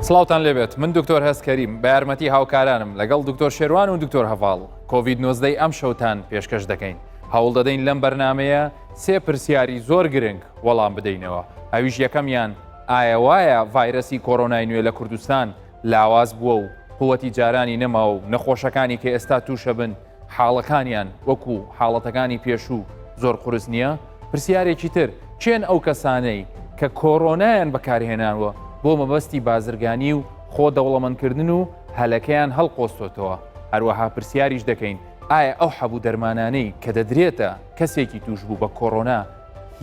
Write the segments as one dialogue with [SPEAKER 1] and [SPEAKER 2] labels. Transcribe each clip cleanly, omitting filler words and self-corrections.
[SPEAKER 1] سڵاوتان لێبێت من دکتۆر هەست کەریم بە یارمەتی هاوکارانم لەگەڵ دکتۆر شێروان و دکتۆر هەڤاڵ کۆڤید 19 ئەم شەوتان پێشکەش دەکەین هەوڵ دەدەین لەم بەرنمەیە سێ پرسیاری زۆر گرنگ وەڵام بدەینەوە ئەویش یەکەمیان ئایا وایە ڤایرەسی کۆرۆنای نوێ لە کوردستان لاواز بووە و قوتی جارانی نەما و نەخۆشەکانی کە ئێستا تووشە بن حاڵەکانیان وەکو حاڵەتەکانی پێشوو زۆر قورس نییە؟ پرسیارێکی تر، کێن ئەو کەسانەی کە کۆرۆنایان بەکارهێناوە بۆ مەبەستی بازرگانی و خۆ دەوڵەمەندکردن و هەلەکەیان هەڵقۆستۆتەوە؟ هەروەها پرسیاریش دەکەین ئایا ئەو حەب و دەرمانانەی کە دەدرێتە کەسێکی تووشبوو بە کۆرۆنا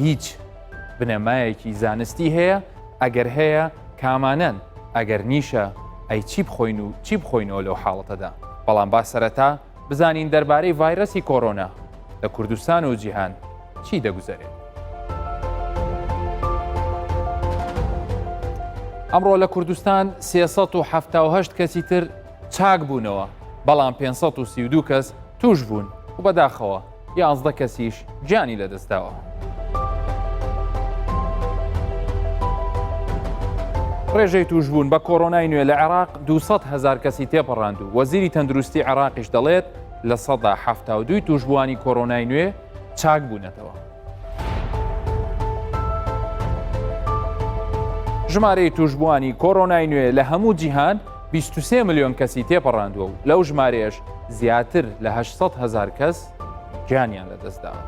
[SPEAKER 1] هیچ بنەمایەکی زانستی هەیە؟ ئەگەر هەیە کامانەن؟ ئەگەر نیشە ئەی چی بخۆین و چی بخۆینەوە لەو حاڵەتەدا؟ بەڵام با سەرەتا بزانین دەربارەی ڤایرەسی کۆرۆنا لە کوردستان و جیهان چی دەگوزەرێت. ئەمڕۆ لە کوردستان 378 کەسی تر چاک بوونەوە، بەڵام 532 کەس توش بوون و بەداخەوە 11 کەسیش گیانی لەدەستداوە. ڕێژەی تووشبوون بە کۆرۆنای نوێ لە عێراق 200 هزار کەسی تێپەڕاند و وەزیری تەندروستی عێراقیش دەڵێت 72% تووشبووانی کۆرۆنای نوێ چاک بوونەتەوە. ژمارەی تووشبووانی کۆرۆنای نوێ لە هەموو جیهان 23 ملیۆن کەسی تێپەڕاندووە و لەو ژمارەیەش زیاتر لە 800 هزار کەس گیانیان لەدەستداوە.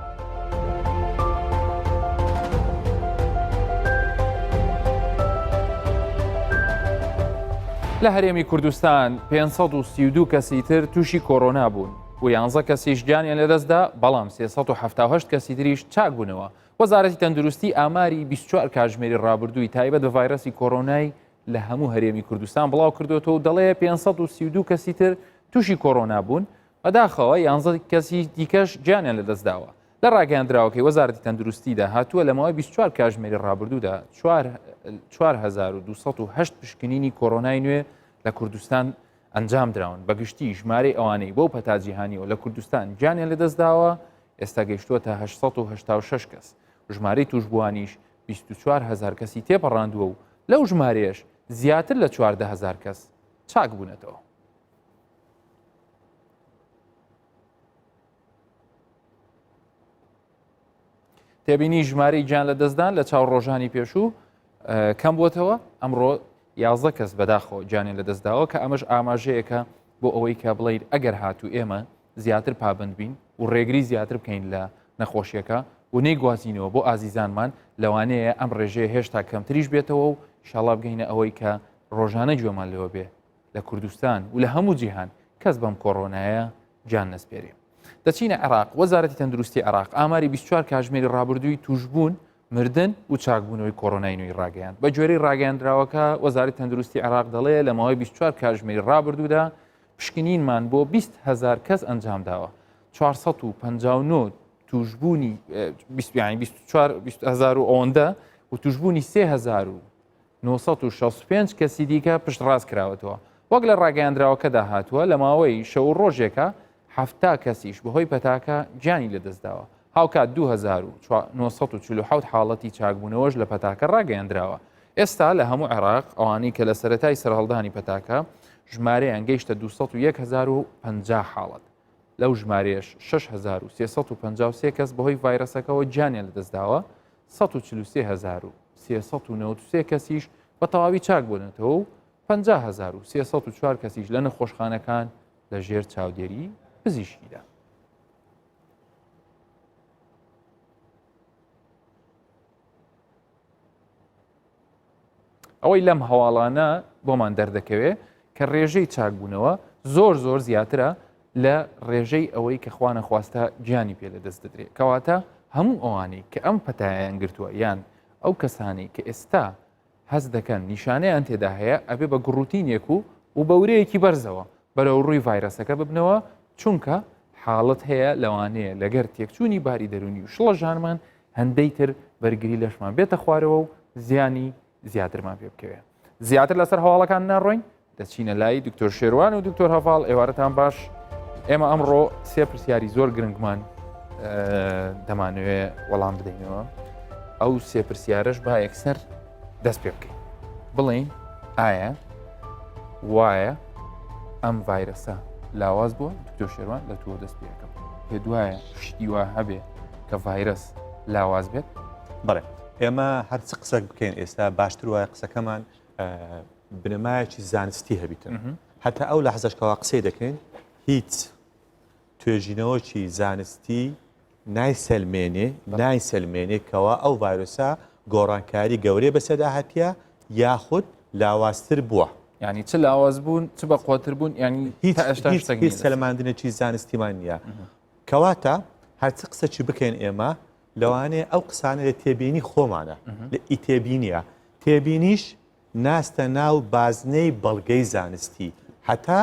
[SPEAKER 1] لە هەرێمی کوردستان 532 کەسی تر تووشی کۆرۆنا بوون و 11 کەسیش گیانیان لەدەستدا بەڵام 378 کەسی تریش چاک بوونەوە. وەزارەتی تەندروستی ئاماری 24 کاتژمێری ڕابردووی تایبەت بە ڤایرەسی کۆرۆنای لە هەموو هەرێمی کوردستان بڵاو کردوێتەوە و دەڵێ 532 کەسی تر تووشی کۆرۆنا بوون بەداخەوە یانزە کەسی دیکەش گیانیان لەدەستداوە. لە ڕاگەیاندراوەکەی وەزارەتی تەندروستیدا هاتووە لە ماوەی 24 کاژمێری ڕابردوودا 4208 پشکنینی کۆرۆنای نوێ لە کوردستان ئەنجام دراون بەگشتی ژمارەی ئەوانەی بەو پەتا جیهانیەوە لە کوردستان گیانیان لەدەستداوە ئێستا گەیشتووەتە 886 کەس ژمارەی توشبووانیش 24هزار کەسی تێپەڕاندووە و لەو ژمارەیەش زیاتر لە 14هزار کەس چاک بوونەتەوە. تێبینی ژمارەی گیان لە دەستدان لە چاو ڕۆژانی پێشوو کەم بووتەوە ئەمڕۆ یازدە کەس بەداخەوە گیانیان لە دەستداوە کە ئەمەش ئاماژەیەکە بۆ ئەوەی کە بڵیت ئەگەر هاتوو ئێمە زیاتر پابند بین و ڕێگری زیاتر بکەین لە نەخۆشیەکە و نەیگوازینەوە بۆ ئازیزانمان لەوانەیە ئەم ڕێژەیە هێشتا کەمتریش بێتەوە و شاڵا بگەینە ئەوەی کە ڕۆژانە گوێمان لەوە بێ لە کوردستان و لە هەموو جیهان کەس بەم کۆرۆنایە گیان نەسپێرێ. دەچینە عێراق، وەزارەتی تەندروستی عێراق ئاماری 24 کاژمێری ڕابردووی تووشبوون، مردن و چاکبوونەوەی کۆرۆنای نوێی ڕاگەیاند. بە گوێرەی ڕاگەیاندراوەکە، وەزارەتی تەندروستی عێراق دەڵێ لە ماوەی 24 کاژمێری ڕابردوودا پشکنینمان بۆ 20 هەزار کەس ئەنجامداوە. 459 تووشبوونی 24 هەزار و ئەوەندە و تووشبوونی 3000 و 965 کەسی دیکە پشتڕاست کراوەتەوە. وەک لە ڕاگەیاندراوەکەدا هاتووە، لە ماوەی شەو و ڕۆژێکا 70 کەسیش بەهۆی پەتاکە گیانی لەدەستداوە. هاوکات 2947 حاڵەتی چاکبوونەوەش لە پەتاکە ڕاگەیاندراوە. ئێستا لە هەموو عێراق ئەوانەی کە لە سەرەتای سەرهەڵدانی پەتاکە ژمارەیان گەیشتە 201050 حاڵەت. لەو ژمارەیەش 6353 کەس بەهۆی ڤایرەسەکەوە گیانیان لەدەستداوە، 143393 کەسیش بە تەواوی چاک بوونەتەوە و 50304 کەسیش لە نەخۆشخانەکان لە ژێر چاودێری پزیشکیدا. ئەوەی لەم هەواڵانە بۆمان دەردەکەوێ کە ڕێژەی چاکبوونەوە زۆر زۆر زیاترە لە ڕێژەی ئەوەی کە خوانەخواستە گیانی پێ لەدەست دەدرێت کەواتە هەموو ئەوانەی کە ئەم پەتایان گرتووە یان ئەو کەسانەی کە ئێستا هەست دەکەن نیشانەیان تێدا هەیە ئەبێ بە گوڕوتینێک و و بە ورەیەکی بەرزەوە بەرەو ڕووی ڤایرەسەکە ببنەوە چونکە حاڵەت هەیە لەوانەیە لەگەر تێکچوونی باری دەرونی و شڵەژانمان هەندەی تر بەرگری لەشمان بێتە خوارەوە و زیانی زیاترمان پێ بکەوێت زیاتر لەسەر هەواڵەکان ناڕۆین دەچینە لای دکتۆر شێروان و دکتۆر هەڤاڵ ئێوارەتان باش ئێمە ئەمڕۆ سێ پرسیاری زۆر گرنگمان دەمانەوێ وەڵام بدەینەوە ئەو سێ پرسیارش با یەکسەر دەست پێ بکەین بڵین ئایا وایە ئەم ڤایرەسە لاواز بووە؟ دکتۆر شێروان لە تۆ دەست پێەکەم پێ دوایە شتی وا هەبێ کە ڤایرەس لاواز بێت؟
[SPEAKER 2] بەڵێ ئێمە هەرچ قسەک بکەین ئێستا باشتر وایە قسەکەمان بنەمایەکی زانستی هەبیتن هەتا ئەو لەحزەش کەوا قسەی دەکەین هیچ توێژینەوەکی زانستی نایسەلمێنێ نایسەلمێنێ کەوا ئەو ڤایرۆسە گۆڕانکاری گەورەی بەسەردا هاتیە یاخود لاوازتر بووە.
[SPEAKER 1] یانی چ لاواز بوون چ بە قوتر بوون یانی
[SPEAKER 2] هیچ تا ئێستا هیچ شتێک هیچ نییە لەسەر. سەلماندنێکی زانستیمان نییە کەواتە هەرچ قسەکی بکەین ئێمە لەوانەیە ئەو قسانە لە تێبینی خۆمانە لە ئی تێبینیە تێبینیش ناستە ناو بازنەی بەڵگەی زانستی هەتا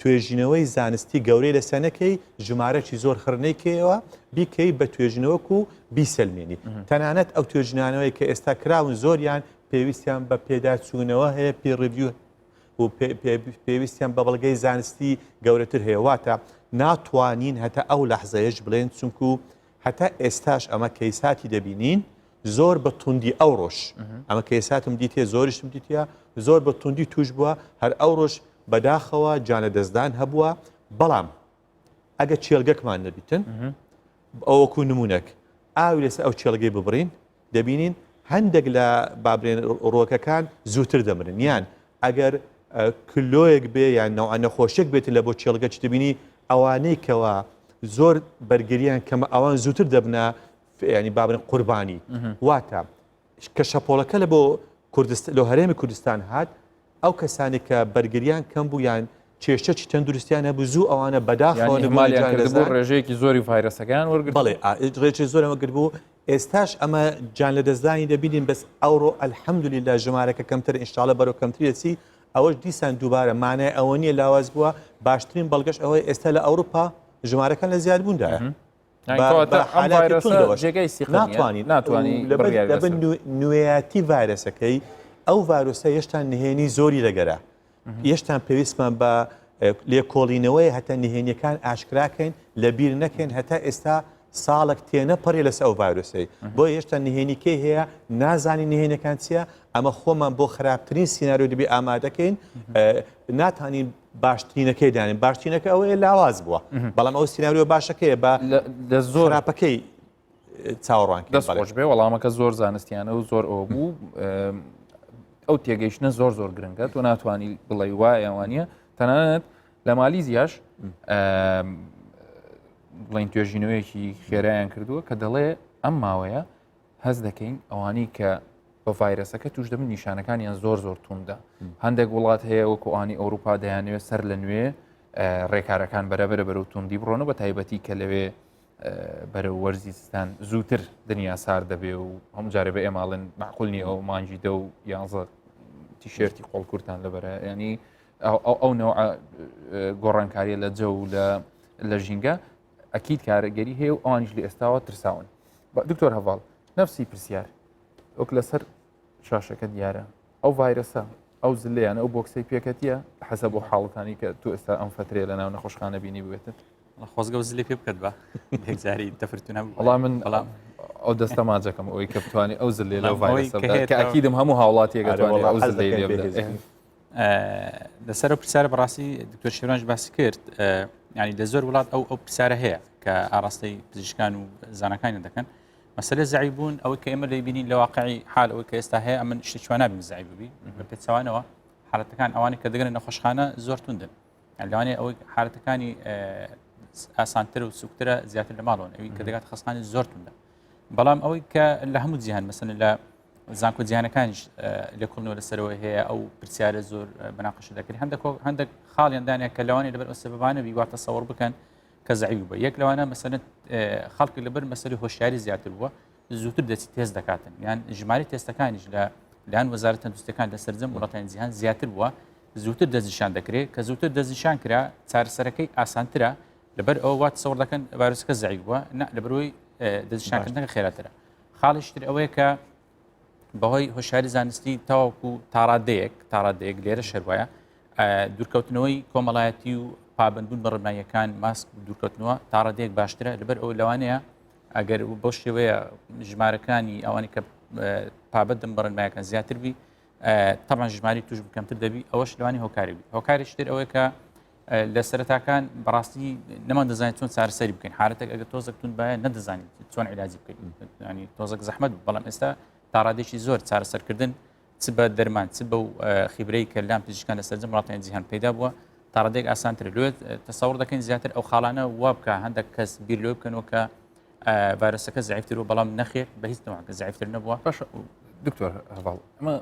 [SPEAKER 2] توێژینەوەی زانستی گەورەی لەسەر نەکەی، ژمارەکی زۆر خڕ نەیکەیەوە، بیکەی بە توێژینەوەک و بیسەلمێنی. تەنانەت ئەو توێژینانەوەی کە ئێستا کراون زۆریان پێویستیان بە پێداچوونەوە هەیە، peer review و پێویستیان بە بەڵگەی زانستی گەورەتر هەیە. واتە ناتوانین هەتا ئەو لەحزەیەش بڵێن چونکو هەتا ئێستاش ئەمە کەیساتی دەبینین زۆر بە توندی ئەوڕۆش ئەمە کەیساتم دیتێ زۆریشم دیتە زۆر بە توندی توش بووە هەر ئەوڕۆش بەداخەوە جانە دەستدان هەبووە بەڵام ئەگە چێلگەکمان نەبیتن ئەوەکو نمونەک ئاوی لەسەر ئەو چێلگەی ببڕین دەبینین هەندێک لە بابرێن ڕۆکەکان زووتر دەمرن یان ئەگەر کلۆیەک بێ یان نەوە نەخۆشیێک بێت لە بۆ چێلگە چ دەبینی ئەوانەی کەوا زۆر بەرگریان کەمە ئەوان زووتر دەبنە ینی بابن قوربانی واتە کە شەپۆڵەکە لە بۆ کوردستان لە هەرێمی کوردستان هات ئەو کەسانی کە بەرگریان کەم بوو یان کێشەکی تەندروستیان هەبوو زوو ئەوانە بەداخەوە
[SPEAKER 1] نەبوو ڕێژەیەکی زۆری ڤایرەسەکەیان وەرگرت
[SPEAKER 2] بەڵێ ڕێژەی زۆر وەرگرت بوو ئێستاش ئەمە گیان لەدەستدانی دەبینین بەس ئەوڕۆ الحمدلله ژمارەکە کەمتر ئینشاءاللە بەرەو کەمتری دەچی ئەوەش دیسان دووبارە مانای ئەوە نییە لاواز بووە باشترین بەڵگەش ئەوەی ئێستا لە ئەوروپا ژمارەکان لە زیادبووندایە
[SPEAKER 1] ناتوانین ناتوانین
[SPEAKER 2] لەبەر نوێیاتی ڤایرەسەکەی ئەو ڤایرۆسە هێشتا نهێنی زۆری لەگەرە هێشتا پێویستمان بە لێکۆڵینەوەی هەتا نهێنیەکان ئاشکراکەین لە بیر نەکەین هەتا ئێستا ساڵک تێنەپەڕی لەسەر ئەو ڤایرۆسەی بۆ هێشتا نهێنیکەی هەیە نازانی نهێنەکان چییە ئەمە خۆمان بۆ خراپترین سیناریۆ دەبی ئامادەکەین ناتانین باشترینەکەی دانێن باشترینەکە ئەوەیە لاواز بووە بەڵام ئەو سیناریۆ باشەکەیە بە
[SPEAKER 1] لە زۆر
[SPEAKER 2] خراپەکەی چاوەڕوان
[SPEAKER 1] دەست خۆش بێ وەڵامەکە زۆر زانستیانە و زۆر ئەوە بوو ئەو تێگەیشتنە زۆر زۆر گرنگە تۆ ناتوانانی بڵێ وایە وانە تەنانەت لە مالیزیاش بڵین توێژینەوەیەکی خێرایان کردووە کە دەڵێ ئەم ماوەیە هەست دەکەین ئەوانەی کە بە ڤایرەسەکە توش دەبن نیشانەکانیان زۆر زۆر توندە هەندێک وڵات هەیە وەکو ئانی ئەوروپا دەیانەوێت سەر لە نوێ ڕێکارەکان بەرەبەرە بەرەو توندی بڕۆنە بە تایبەتی کە لەوێ بەرەو وەرزی زستان زووتر دنیا سار دەبێ و هەموو جارێ بە ئێماڵن معقول نیە ئەو مانگی دە و یانزە تیشێرتی قۆڵ کورتان لەبەرە ینی ئەو نەوە گۆڕانکاریە لە جەو لە ژینگە ئەکید کارەگەری هەیە و ئەوانیش لە ئێستاوە ترساون دکتۆر هەڤاڵ نفسی پرسیار وەک لەسەر شاشەکە دیارە ئەو ڤایرەسە ئەو زلیان ئەو بۆکسەی پێکەتیە حەسە بۆ حاڵەتانی کە تو ئێستا ئەم فترەیە لە ناو نەخۆشخانە بینی بێتن
[SPEAKER 3] خۆزگە و زلی پێ بکات بە یەکجاری دەفرتونە
[SPEAKER 1] وەڵام من بەڵام ئەو دەستە ماجەکەم ئەوەی کە بتوانانی ئەو زلێ لەو ڤایرەسە کە ئەکیدم هەموو هاوڵاتیەکە توانێت ئەو زلەی لێ بدات.
[SPEAKER 3] لەسەر ئەو پرسیارە بەڕاستی دکتۆر شێرانش باسی کرد ینی لە زۆر وڵات ئەو ئەو پرسیارە هەیە کە ئاراستەی پزیشکان و زانەکانی دەکەن مەسەلە زەعی بوون ئەوەی کە ئێمە دەیبینین لە واقعی حال ئەوەی کە ئێستا هەیە ئەمن شتێکی وا نابین زەعی ببی بە پێچەوانەوە حالەتەکان ئەوانەی کە دەگەنە نەخۆشخانە زۆر توندن لەوانەیە ئەوەی حالەتەکانی ئاسانتر و سوکترە زیاتر لە ماڵەوەن ئەوی کە دەگات خەستانی زۆر توندە بەڵام ئەوەی کە لە هەموو جیهان مەسەن لە زانکۆ جیهانەکانیش لێکۆڵنەوە لەسەرەوە هەیە ئەو پرسیارە زۆر بەناقەشە دەکرێت هەندێک هەندێک خاڵیان دانێ کە لەوانەیە لەبەر ئەو سەبەبانە بی وا تەسەوڕ بکەن کە زەعیف بووە یەک لەوانە مەسەلەن خەڵکی لەبەر مەسەلی هۆشیاری زیاتر بووە زووتر دەچی تێست دەکاتن یان ژماری تێستەکانیش لە لایەن وەزارەت تەندروستەکان لە سەرجەم وڵاتانی جیهان زیاتر بووە زووتر دەستنیشان دەکرێت کە زووتر دەستنیشان کرا چارەسەرەکەی ئاسانترە لەبەر ئەوە وا تەسەوڕ دەکەن ڤایرۆسەکە زەعیف بووە نا لەبەرەوەی دەستنیشانکردنەکە خێراترە خاڵیش تر ئەوەیە کە بەهۆی هۆشیاری زانستی تاوەکو تاڕادەیەک تاڕادەیەک لێرە شەروایە دوورکەوتنەوەی کۆمەڵایەتی و پابندبوون بە ڕێنماییەکان ماسک و دوورکەوتنەوە تاڕادەیەک باشترە لەبەر ئەو لەوانەیە ئەگەر بەو شێوەیە ژمارەکانی ئەوانی کە پابندن بە ڕێنمایەکان زیاتر بی. تەبعەن ژماری توش کەمتر دەبی ئەوەش لەوانی هۆکاری بی هۆکاریش تر ئەوەیە کە لە سەرەتاکان بەڕاستی نەمان دەزانین چۆن چارەسەری بکەین حالەتێک ئەگەر تۆزێک تون باە نەدەزانین چۆن عیلاجی بکەین ینی تۆزێک زەحمەت بەڵام ئێستا تا ڕادێکی زۆر چارەسەرکردن چ بە دەرمان چ بە خیبرەی کە لام پزیشکان لە سەرجەم وڵاتانی جیهان پەیدا بووە تا ڕادێک ئاسانتر لێت تەسەور دەکەین زیاتر ئەو خاڵانە وا بکە هەندێک کەس بیر لێ بکەنەوە کە ڤایرۆسەکە زعیفتر و بەڵام نەخێر بە هیچ نەوعەکە زعیفتر نەبووە.
[SPEAKER 1] باشە دکتۆر هەڤاڵ ئەمە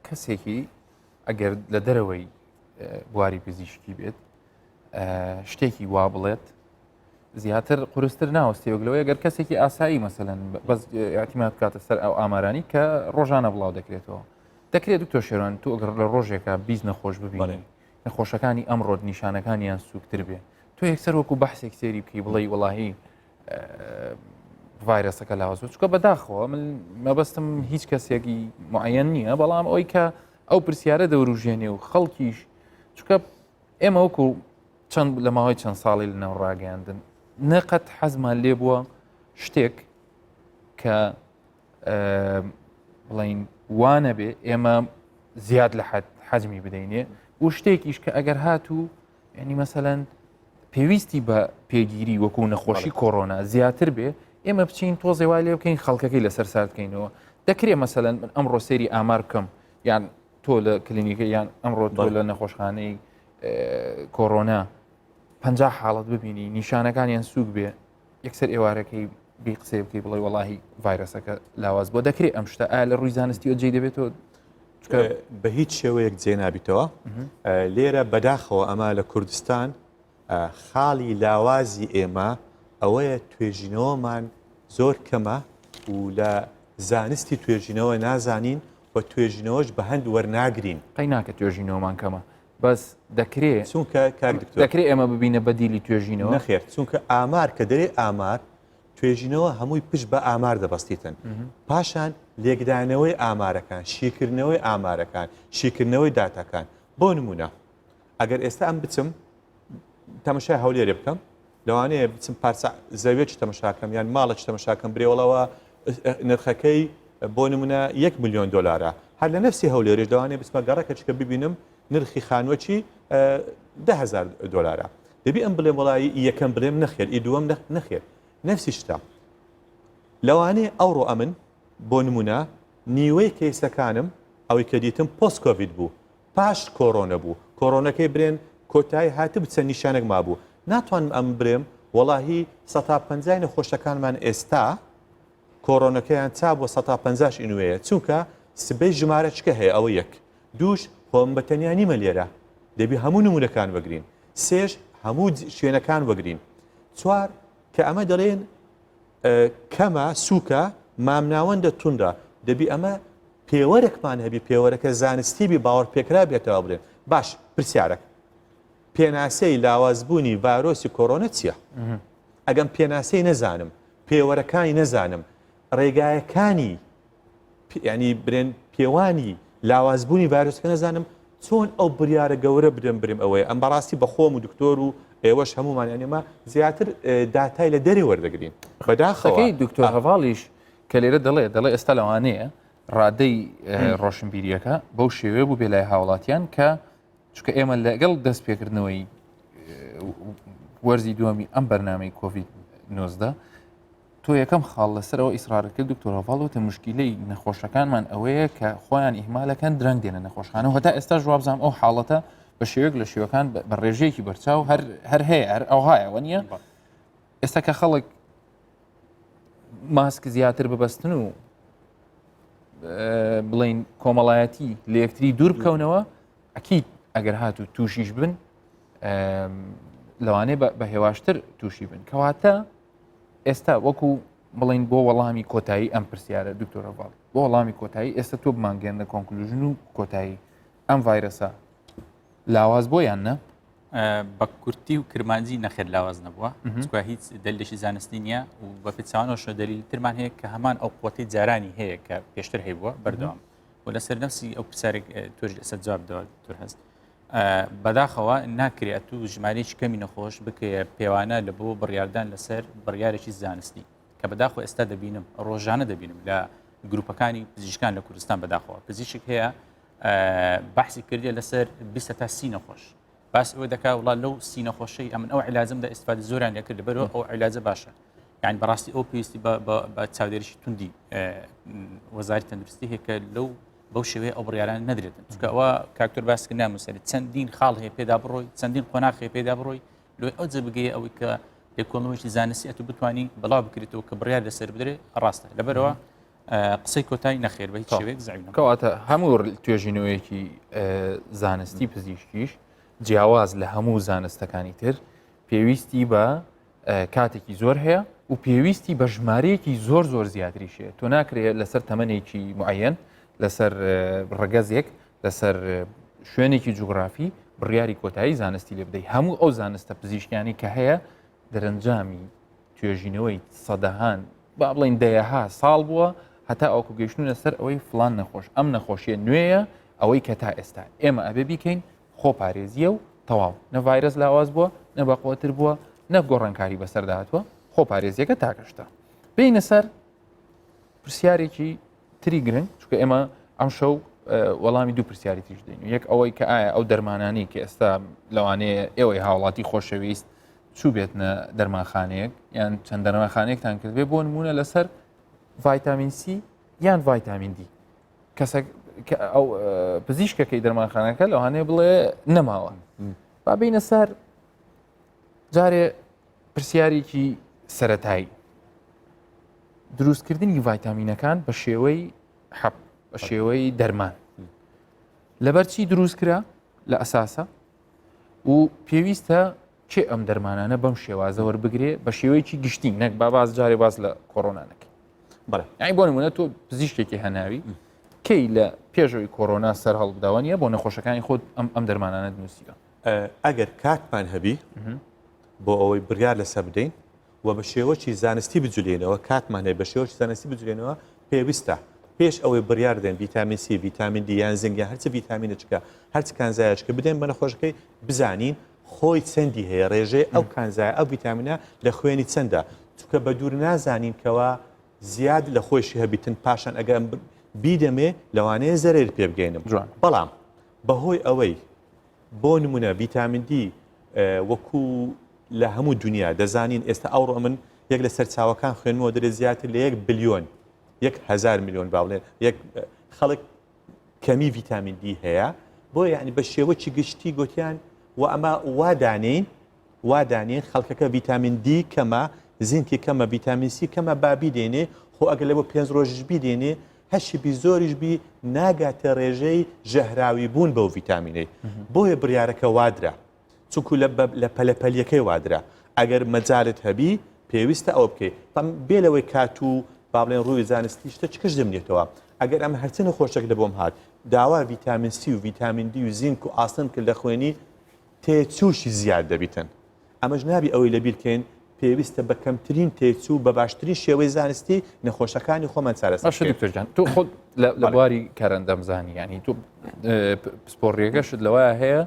[SPEAKER 1] کەسێکی ئەگەر لە دەرەوەی بواری پزیشکی بێت شتێکی وا بڵێت زیاتر قورستر ناوەستێ وەک لەوەی گەر کەسێکی ئاسایی مەسەلەن بەس اعتیماد بکاتە سەر ئەو ئامارانی کە ڕۆژانە بڵاو دەکرێتەوە دەکرێت دکتۆر شێران تو ئەگەر لە ڕۆژێکە 20 نەخۆش ببینی نەخۆشەکانی ئەمڕۆت نیشانەکانیان سوکتر بێ تۆ یەکسەر وەکو بەحسێک سێری بکەی بڵێی وەڵاهی ڤایرەسەکە لاواز بوو چونکە بەداخەوە من مەبەستم هیچ کەسێکی معەن نییە بەڵام ئەوەی کە ئەو پرسیارە دەوروژێنێ و خەڵکیش چونکە ئێمە وەکو چەند لە ماوەی چەند ساڵی لە ناو ڕاگەیاندن نەقەت حەزمان لێ بووە شتێک کە بڵین وانەبێ ئێمە زیاد لە حەجمی بدەینێ و شتێکیش کە ئەگەر هاتوو یعنی مەسەلەن پێویستی بە پێگیری وەکو نەخۆشی کۆرۆنا زیاتر بێ ئێمە بچین تۆزێ وای لێ بکەین خەڵکەکەی لەسەر سارد بکەینەوە دەکرێ مەسەلەن من ئەمڕۆ سێری ئامار بکەم یان تۆ لە کلینیکە یان ئەمڕۆ تۆ لە نەخۆشخانەی کۆرۆنا پ حاڵەت ببینی نیشانەکانیان سوک بێ یەکسەر ئێوارەکەی بی قسەی بکەی بڵێ وەڵاهی ڤایرەسەکە لاواز بۆ دەکرێت ئەم شتە ئایا لە ڕووی زانستیەوە جێی دەبێتەوە
[SPEAKER 2] بە هیچ شێوەیەک جێ نابیتەوە لێرە بەداخەوە ئەمە لە کوردستان خاڵی لاوازی ئێمە ئەوەیە توێژینەوەمان زۆر کەمە و لە زانستی توێژینەوە نازانین و توێژینەوەش بە هەند وەرناگرین.
[SPEAKER 1] قەی ناکە توێژینەوەمان کەمە بەس دەکرێ
[SPEAKER 2] چونکە کاک دکتۆر
[SPEAKER 1] دەکرێ ئێمە ببینە بەدیلی توێژینەوە؟
[SPEAKER 2] نەخێر چونکە ئامار کە دەرێ ئامار توێژینەوە هەمووی پشت بە ئامار دەبەستیتن پاشان لێکدانەوەی ئامارەکان شیکردنەوەی ئامارەکان شیکردنەوەی داتاکان بۆ نمونە ئەگەر ئێستا ئەم بچم تەمەشای هەولێرێ بکەم لەوانەیە بچم پارچە زەویەکی تەمەشاکەم یان ماڵێکی تەمەشاکەم برێوەڵەوە نرخەکەی بۆ نمونە یەک میلیۆن دلارە هەر لە نفسی هەولێرێش لەوانەیە بچمە گەڕەکەچکە ببینم نرخی خانووەکی 10هزار دلارە دەبی ئەم بڵێم وڵی یەکەم بڵێم نەخێر ئی دووەم نەخێر نفسی شتە لەوانەیە ئەوڕۆ ئەمن بۆ نمونە نیوەی کەیسەکانم ئەوەی کە دیتم post COVID بوو پاش کۆرۆنە بوو کۆرۆنەکەی برێن کۆتایی هاتبوو چەند نیشانەک مابوو ناتوانم ئەم برێم وەڵاهی سەتا پەنجای نەخۆشەکانمان ئێستا کۆرۆنەکەیان چا بووە سەتا پەنجاش ئینوەیە چونکە سبەی ژمارە چکە هەیە ئەوە یەک دووش خۆم بە تەنیا نیمە لێرە دەبی هەموو نمونەکان وەگرین سێش هەموو شوێنەکان وەگرین چوار کە ئەمە دەڵێن کەمە سوکە مامناوەندە توندە دەبی ئەمە پێوەرێکمان هەبی پێوەرەکە زانستی بی باوەڕ پێکرا بێتەوە بڵێن باش پرسیارەک پێناسەی لاوازبوونی ڤایرۆسی کۆرۆنە چییە؟ ئەگەم پێناسەی نەزانم پێوەرەکانی نەزانم ڕێگایەکانی ینی برێن پێوانی لاوازبوونی ڤایرۆسەکە نەزانم چۆن ئەو بریارە گەورە بدەم برم ئەوەیە ئەم بەڕاستی بەخۆم و دکتۆر و ئێوەش هەمومان یانێمە زیاتر داتای لە دەرێ وەردەگرین
[SPEAKER 1] بەداخەکەی دکتۆر هەواڵیش کە لێرە دەڵێ دەڵێ ئێستا لەوانەیە ڕادەی ڕۆشنبیریەکە بەو شێوەیە بوو بێ لای هاوڵاتیان کە چونکە ئێمە لەگەڵ دەست پێکردنەوەی وەرزی دووەمی ئەم بەرنمەی کۆڤید 19 تۆ یەکەم خاڵ لەسەرەوە ئیسرارت کرد دکتۆر هەڤاڵ وتە مشکیلەی نەخۆشەکانمان ئەوەیە کە خۆیان ئیهمالەکەن درەنگ دێنە نەخۆشخانە و هەتا ئێستا جوابزانام ئەو حاڵەتە بە شێوەیەک لە شێوەکان بە ڕێژەیەکی بەرچاو هەر هەر هەیە هەر ئەوهایە وە نییە ئێستا کە خەڵک ماسک زیاتر ببەستن و بڵین کۆمەڵایەتی لە یەکتری دوور بکەونەوە ئەکییت ئەگەر هاتوو تووشیش بن لەوانەیە بە هێواشتر تووشی بن کەواتە ئێستا وەکو بڵین بۆ وەڵامی کۆتایی ئەم پرسیارە دکتۆرە باڵ بۆ وەڵامی کۆتایی ئێستا تۆ بمانگەێنە conclusion و کۆتایی ئەم ڤایرەسە لاواز بۆ یان نە؟
[SPEAKER 3] بە کورتی و کرمانجی نەخێر لاواز نەبووە چکە هیچ دەلیلێکی زانستی نییە و بە پێچوانەوەشە دەلیل ترمان هەیە کە هەمان ئەو قوتەی جارانی هەیە کە پێشتر هەیبووە بەردەوام و لەسەر نفسی ئەو پرسیارێک تۆش لەسەر جواب دەوە تور هەست بەداخەوە ناکرێت و ژمارەیەکی کەمی نەخۆش بکەیە پێوانە لە بۆ بڕاردان لەسەر بڕیارێکی زانستی کە بەداخۆ ئێستا دەبینم ڕۆژانە دەبینم لە گروپەکانی پزیشکان لە کوردستان بەداخەوە پزیشک هەیە. بەحسی کردیە لەسەر 20 تا 30 نەخۆش باس ئەوە دەکا وڵا لەو سی نەخۆشەی ئەمن ئەو عیلاجم دا ئیستفادە زۆریان لێکرد لەبەرەوە ئەو عیلاجە باشە یعنی بەڕاستی ئەو پێویستی بە چاودێریی توندی وەزاری تەندروستی هەیە کە لەو بەو شێوەیە ئەو بڕیاران نەدرێتن چونکە ئەوە کاکتۆر باس کرد ناموسەری چەندین خاڵ هەیە پێدا بڕۆی چەندین قۆناغ هەیە پێدا بڕۆی لۆی ئەو جە بگەیە ئەوەی کە لێکۆڵنەوەیەکی زانستی ئەتو بتانی بەڵاو بکرێتەوە کە بڕیار لەسەر بدرێ ڕاستە لەبەرەوە قسەی کۆتایی نەخێر بە هیچ شێوەیەک زەعیف نەبوو.
[SPEAKER 1] کەواتە هەموو توێژینەوەیەکی زانستی پزیشکیش جیاواز لە هەموو زانستەکانی تر پێویستی بە کاتێکی زۆر هەیە و پێویستی بە ژمارەیەکی زۆر زۆر زیاتریش هەیە تۆ ناکرێت لەسەر تەمەنێکی معەن لەسەر ڕگەزێک لەسەر شوێنێکی جوگرافی بڕیاری کۆتایی زانستی لێ بدەیت هەموو ئەو زانستە پزیشکیانی کە هەیە دەرەنجامی توێژینەوەی سەدەهان با بڵین دەیەها ساڵ بووە هەتا ئەوکو گەیشتونە سەر ئەوەی فلان نەخۆش ئەم نەخۆشیە نوێیە ئەوەی کە تا ئێستا ئێمە ئەبێ بیکەین خۆپارێزیە و تەواو نە ڤایرەس لاواز بووە نە بەقوەتر بووە نە گۆڕانکاری بەسەردا هاتووە خۆپارێزیەکە تاکەشتە بینە سەر پرسیارێکی تری گرنگ چونکە ئێمە ئەم شەو وەڵامی دوو پرسیاری تریش دەین یەک ئەوەی کە ئایا ئەو دەرمانانی کە ئێستا لەوانەیە ئێوەی هاوڵاتی خۆشەویست چوو بێتنە دەرمانخانەیەک یان چەند دەرمانخانەیەکتان کردبێ بۆ نمونە لەسەر ڤایتامین سی یان ڤایتامین دی کەسە ئەو پزیشکەکەی دەرمانخانەکە لەوانەیە بڵێ نەماوە با بینە سەر جارێ پرسیارێکی سەتایی دروستکردنی ڤایتامینەکان بە شێوەی حەب بە شێوەی دەرمان لەبەر چی دروست کرا لە ئەساسە و پێویستە چێ ئەم دەرمانانە بەم شێوازە وەربگرێ بە شێوەیەکی گشتی نەک با باز جارێ باز لە کۆرۆنا نەکەی
[SPEAKER 2] بەڵێ
[SPEAKER 1] یعنی بۆ نمونە تۆ پزیشکێکی هەناوی کەی لە پێشەوەی کۆرۆنا سەر هەڵبداوە نیە بۆ نەخۆشەکانی خۆت ئەم ئەم دەرمانانە نووسیوە
[SPEAKER 2] ئەگەر کاتمان هەبی بۆ ئەوەی بڕیار لەسەر بدەین و بە شێوەکی زانستی بجولێنەوە، کاتمان هەیە بە شێوەکی زانستی بجولێنەوە، پێویستە پێش ئەوەی بڕیار دەین ڤیتامین سی، ڤیتامین دی یان زنگ یان هەرچ ڤیتامینێکە هەرچ کانزایەکە بدەین بە نەخۆشەکەی بزانین خۆی چەندی هەیە ڕێژەی ئەو کانزای ئەو ڤیتامینە لە خوێنی چەندە چونکە بە دوور نازانین کەوا زیاد لە خۆیشی هەبیتن پاشان ئەگەر بیدەمێ لەوانەیە زەرەر پێ بگەینم
[SPEAKER 1] جوان.
[SPEAKER 2] بەڵام بەهۆی ئەوەی بۆ نمونە ڤیتامین دی وەکو لە هەموو دنیا دەزانین ئێستا ئەوڕۆ من یەک لە سەرچاوەکان خوێنمەوە دەرێ زیاتر لە یەک بلیۆن یەک هزار میلیۆن با بڵێن یەک خەڵک کەمی ڤیتامین دی هەیە بۆ یعنی بە شێوەکی گشتی گوتیان و ئەمە وا دانین وا دانین خەڵکەکە ڤیتامین دی کەمە زینکی کەمە ڤیتامین سی کەمە با بیدێنێ خۆ ئەگەر لە بۆ پێنج ڕۆژش بیدێنێ هەشی بی زۆریش بی ناگاتە ڕێژەی ژەهراوی بوون بەو ڤیتامینەی بۆیە بڕیارەکە وادرا چونکو لە لە پەلەپەلیەکەی وادرا ئەگەر مەجالت هەبی پێویستە ئەوە بکەی بەم بێ لەوەی کات و با بڵێن ڕووی زانستی شتە چکش دەمنێتەوە ئەگەر ئەم هەرچە نەخۆشێک لە بۆم هات داوا ڤیتامین سی و ڤیتامین دی و زینک و ئاسن کرد لە خوێنی تێچووشی زیاد دەبیتن ئەمەش نابی ئەوەی لەبیر کەین پێویستە بە کەمترین تێچوو بە باشترین شێوەی زانستی نەخۆشەکانی خۆمان چارەسەر
[SPEAKER 1] باشە دکتۆر جان تۆ خۆت لە بواری کارەندەمزانی ینی تۆ پسپۆڕیەکەشت لەوە هەیە